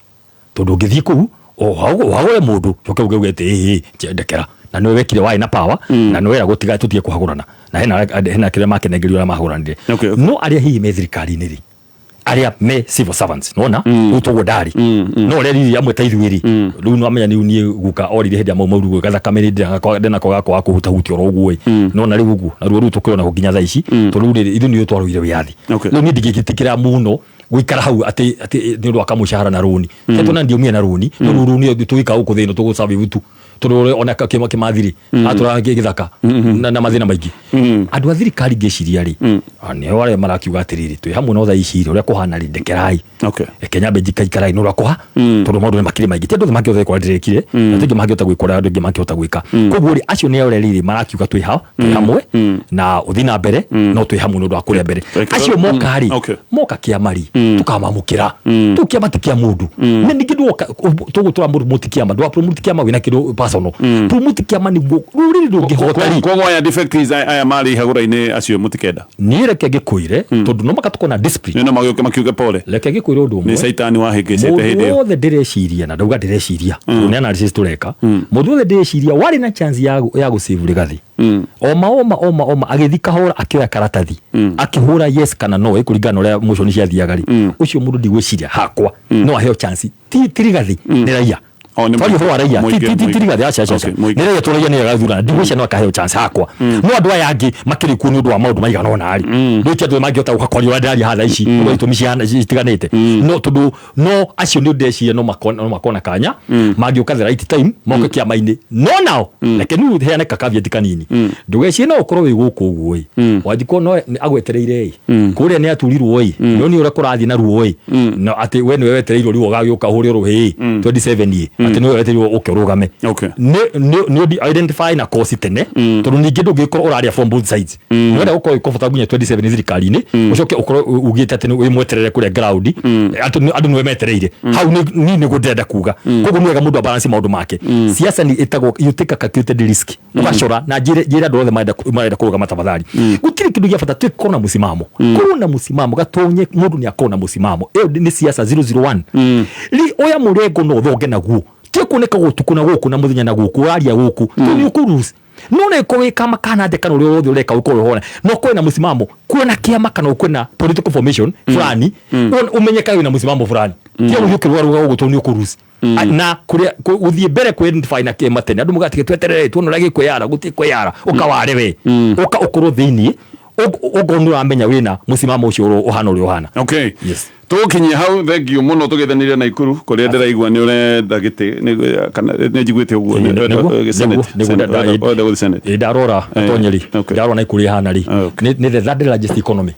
tondũ ũngĩthiĩ kũu ũhagũre mũndũ coke uge uge atĩ ĩĩ ndekera na nĩwe wekire warĩ na power na nĩwe wera gũtiga tũtige kũhagũrana na hena kĩrĩa makenengerio arĩa mahagũranire. No arĩa hihi me thirikari-inĩ rĩ arĩa me civil servants nona rĩu toguo ndarĩ no ũrĩa riri amwe ta ithuĩ rĩ rĩu no amenya rĩu niĩ guka orire hĩndĩ ya Mau Mau rĩu gathakame rĩ ndĩnako gakwa ga kũhutahutia oro ũguo ĩ nona rĩu ũguo na ruo rũu tũkĩrona nginya thaa ici tondũ rĩu rĩrĩ ithuĩ nĩo twarũire wĩyathi. Rĩu niĩ ndingĩgĩtĩkĩra mũno gũikara hau atĩ nĩ ũndũ wa kamũcahara na rũni mm. na ndiumire na rũni no rũu rũni tũgĩka gũkũ thĩinĩ tũgũcabi tu tondũ ona kĩma kĩmathiri atũraga gĩthaka na mathĩna maingĩ. Andũ a thirikari ngĩciria rĩ nĩo arĩa marakiuga atĩrĩrĩ twĩ hamwe no thaa ici rĩ ũrĩa kũhana rĩ ndekerai Kenya mbe njikaikarai no ũrĩa kũha tondũ maũndũ nĩ makĩrĩ maingĩ ti andũ othe mangĩhota gwĩka ũrĩa ndĩrekire na ti aingĩ mangĩhota gwĩka ũrĩa andũ aingĩ mangĩhota gwĩka. Koguo rĩ acio nĩ arĩa rĩrĩ marakiuga twĩ ha twĩ hamwe na ũthiĩ na mbere no twĩ hamwe nĩ ũndũ wa kũrĩa mbere. Acio moka rĩ moka kĩama rĩ tũkamamũkĩra tũu kĩama ti kĩa mũndũ na ningĩ ndwoka tũgũtũra mũndũ kĩama ndwa promote kĩama wĩna kĩndũ personal promote kĩama nĩguo rũrĩrĩ rũngĩhota rĩ. Koguo aya defectees aya marĩ ihagũra-inĩ acio mũtikenda? Niĩ reke ngĩkwĩre tondũ no maka tũkorwo na discipline. No magĩũke makiuge pole. Reke ngĩkwĩre ũndũ ũmwe. Nĩ caitani wahĩngĩcĩte hĩndĩ ĩyo. Mũndũ wothe ndĩreciria na ndauga ndĩreciria tondũ nĩ analysis tũreka. Mũndũ wothe ndĩreciria warĩ na chance ya gũsave Rigathi. Oma oma oma oma agĩthiĩ kahũra akĩoya karatathi akĩhũra yes kana no ĩkũringana na ũrĩa motion ciathiaga rĩ ũcio mũndũ ndigwĩciria hakwa no aheo chance ti Rigathi nĩ raia. Twaria ũhoro wa raia ti Rigathi aca aca aca nĩ raia tũraia nĩ agathurana ndigwĩciria no akaheo chance hakwa no andũ aya angĩ makĩrĩ kuo nĩ ũndũ wa maũndũ maigana ũna rĩ rĩu ti andũ mangĩhota gũka kwaria ũrĩa ndĩraria haha thaa ici nĩ ũndũ wa itũmi citiganĩte no tondũ no acio nĩ ndĩreciria no makona kanya mangĩũka the right time moke kĩama-inĩ no nao reke niĩ heane kakaviati kanini ndũgecirie no ũkorwo wĩ gũkũ ũguo ĩ Wanjikũ no agwetereire ĩ kũrĩa nĩ aturirwo ĩ no nĩ ũrĩa kũrathiĩ na ruo ĩ no atĩ we nĩwe wetereirwo rĩu ũgagĩũka ũhũre rũhĩ ĩ 27 ĩ atĩ nĩwe wetereirwo ũke ũrũgame nĩ identify na kosi tene tondũ ningĩ ndũngĩkorwo ũraria from both sides nĩwenda gũkorwo wĩ comfortable nginya 27 thirikari-inĩ ũcoke ũkorwo ugĩte atĩ wĩ mweterere kũrĩa ground andũ nĩwe metereire hau niĩ nĩguo ndĩrenda kuga. Koguo nĩ wega mũndũ abalance maũndũ make. Siasa nĩ ĩtagwo you take a calculated risk ũgacora na njĩre andũ othe marenda kũrũgama tafadhali gũtirĩ kĩndũ gĩa bata twĩkorwo na mũsimamo korwo na mũsimamo gatonye mũndũ nĩ akorwo na mũsimamo ĩyo nĩ siasa 001 ri oya mũrengo no ũthonge naguo ti kuoneka gũtukũ na gũkũ na mũthenya na gũkũ ũraria gũkũ tondũ nĩ ũkũruci no nĩ ko wĩ kama kana ndeka ũrĩa wothe ũreka ũkorwo hona no kwĩna mũsimamo kwĩna kĩama kana kwĩna political formation fulani ũmenyeka wĩna mũsimamo fulani ti ũguo ũkĩrũgarũga ũguo tondũ nĩ ũkũruci na kũrĩa gũthiĩ mbere kũ identify na kĩama tene andũ mũgatige tweterere tuone ũrĩa gĩkwĩyara gũtirĩ kwĩyara ũkaware we ũka ũkorwo thĩiniĩ ũkorwo nĩ ũramenya wĩna mũsimamo ũcio ũhana ũrĩa ũhana. Okay. Yes. Tũgũkinyia hau thengiũ mũno tũgĩthanĩria na Ikuru kũrĩa ndĩraigua nĩ ũrenda gĩtĩ kana nĩ njiguĩte ũguo ndarora Tonyeri ndarora na Ikuru ihana rĩ nĩ the third largest economy.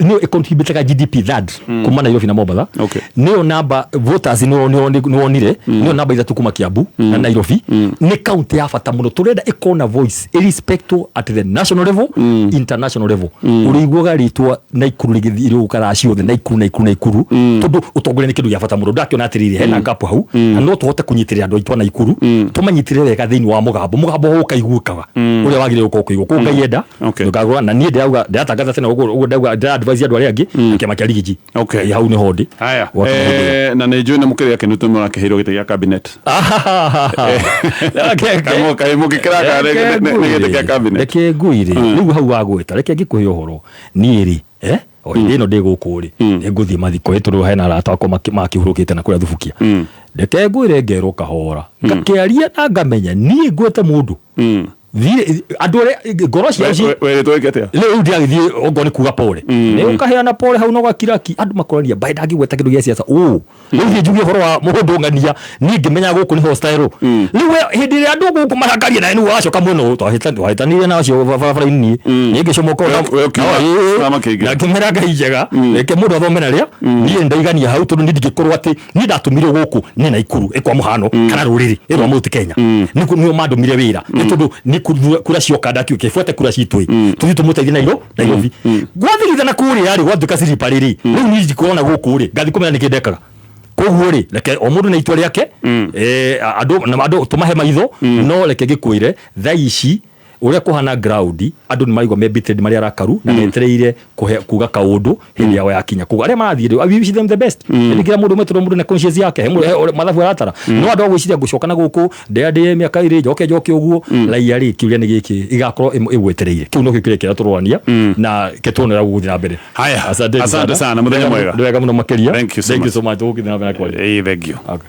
Nĩyo ĩcontributaga GDP third kuma Nairobi na Mombatha. Nĩyo namba voters nĩwonire nĩyo namba 3 kuma Kiambu na Nairobi. Nĩ county ya bata mũno, tũrenda ĩkorwo na voice irrespective at the national level, international level. Ũrĩiguaga rĩtwa Naikuru rĩgĩthiĩ rĩgũka ciothe, Naikuru, Naikuru, Naikuru, tondũ ũtongoria nĩ kĩndũ gĩa bata mũno. Ndakĩona atĩrĩrĩ, hena gap hau na no tũhote kũnyitĩrĩra andũ aitũ a Naikuru, tũmanyitĩrĩre wega thĩinĩ wa mũgambo ũkaiguĩkaga ũrĩa wagĩrĩire gũkorwo ũkĩiguo. Koguo Ngai enda ndũkagũra na niĩ ndĩrauga, ndĩratangatha tene ũguo ũguo, ndauga ndĩra advise andũ arĩa angĩ na kĩama kĩa Rigiji. Hau nĩho ndĩ. Haya. Gwaka maũndũ. Na nä njå nä må kä rä akenu tå må rakĩheirwo gä tä gĩa cabinet. Kaĩ må gä kä raka nä gä tä gĩa cabinet? Reke ngwĩre rĩu hau wagweta, reke ngĩkũhe ũhoro. Niĩ rĩ, o hĩndĩ ĩno ndĩ gũkũ rĩ, nĩ ngũthiĩ mathiko ĩ, tondũ hena arata akwa makĩhurũkĩte na kũrĩa thubukia. Reke ngwĩre, ngerwo kahora ngakĩaria na ngamenya niĩ ngwĩte mũndũ thiĩ andũ arĩa ngoro ciao Werĩtwo ĩke atĩa? Rĩu ndĩragĩthiĩ okorwo nĩ kuga pole, nĩ ũkaheana pole hau na ũgakiraki andũ makorania mbaĩ, ndangĩgweta kĩndũ gĩa siasa. Ũ rĩu thiĩ njuge ũhoro wa mũndũ ng'ania, niĩ ngĩmenya gũkũ nĩ hostile. Rĩu we hĩndĩ ĩrĩa andũ gũkũ marakaria nawe nĩguo wacoka mwena ũyũ twahĩtanire na acio barabara-inĩ, niĩ ngĩcomoka We ũkiuga kĩama kĩngĩ. Na ngĩmera Ngai njega, reke mũndũ athome na rĩa niĩ ndaigania hau, tondũ niĩ ndingĩkorwo atĩ niĩ ndatũmirwo gũkũ nĩ Naikuru ĩ kwa mũhano kana rũrĩrĩ ĩ rwa Mount Kenya nĩkuo nĩo mandũmire wĩra, nĩ tondũ nĩ kura cioka ndakiuga kĩbuate kura citũ ĩ tũthiĩ tũmũteithie Nairobi gwathirithana kũrĩa rĩ gwatuĩka ciripari rĩ. Rĩu niĩ ndikuona gũkũ rĩ, ngathiĩ kũmenya nĩkĩ ndekaga. Koguo rĩ, reke o mũndũ na itua rĩake, andũ na andũ tũmahe maitho. No reke ngĩkwĩre, thaa ici ũrĩa kũhana ground, andũ nĩ maraigua me bitter, marĩ arakaru na metereire kũhe kuga kaũndũ hĩndĩ yao yakinya. Koguo arĩa marathiĩ rĩ, I wish them the best. Ĩndĩ kĩra mũndũ ũmwe, tondũ mũndũ na conscience yake, he mũndũ he mathabu aratara. No andũ a gwĩciria ngũcoka na gũkũ ndĩandĩe mĩaka 2 njoke njoke ũguo raia rĩ, kĩũria nĩ gĩkĩ igakorwo ĩgwetereire kĩu nokĩo kĩrĩa kĩrĩa tũrorania na ke tuone ũrĩa gũgũthiĩ na mbere. Haya. Asante. Asante sana, mũthenya mwega. Nĩ wega mũno makĩria. Thank you so Thank you much. so much. Tũgũkĩthiĩ na mbere na kwaria. Thank you. Okay.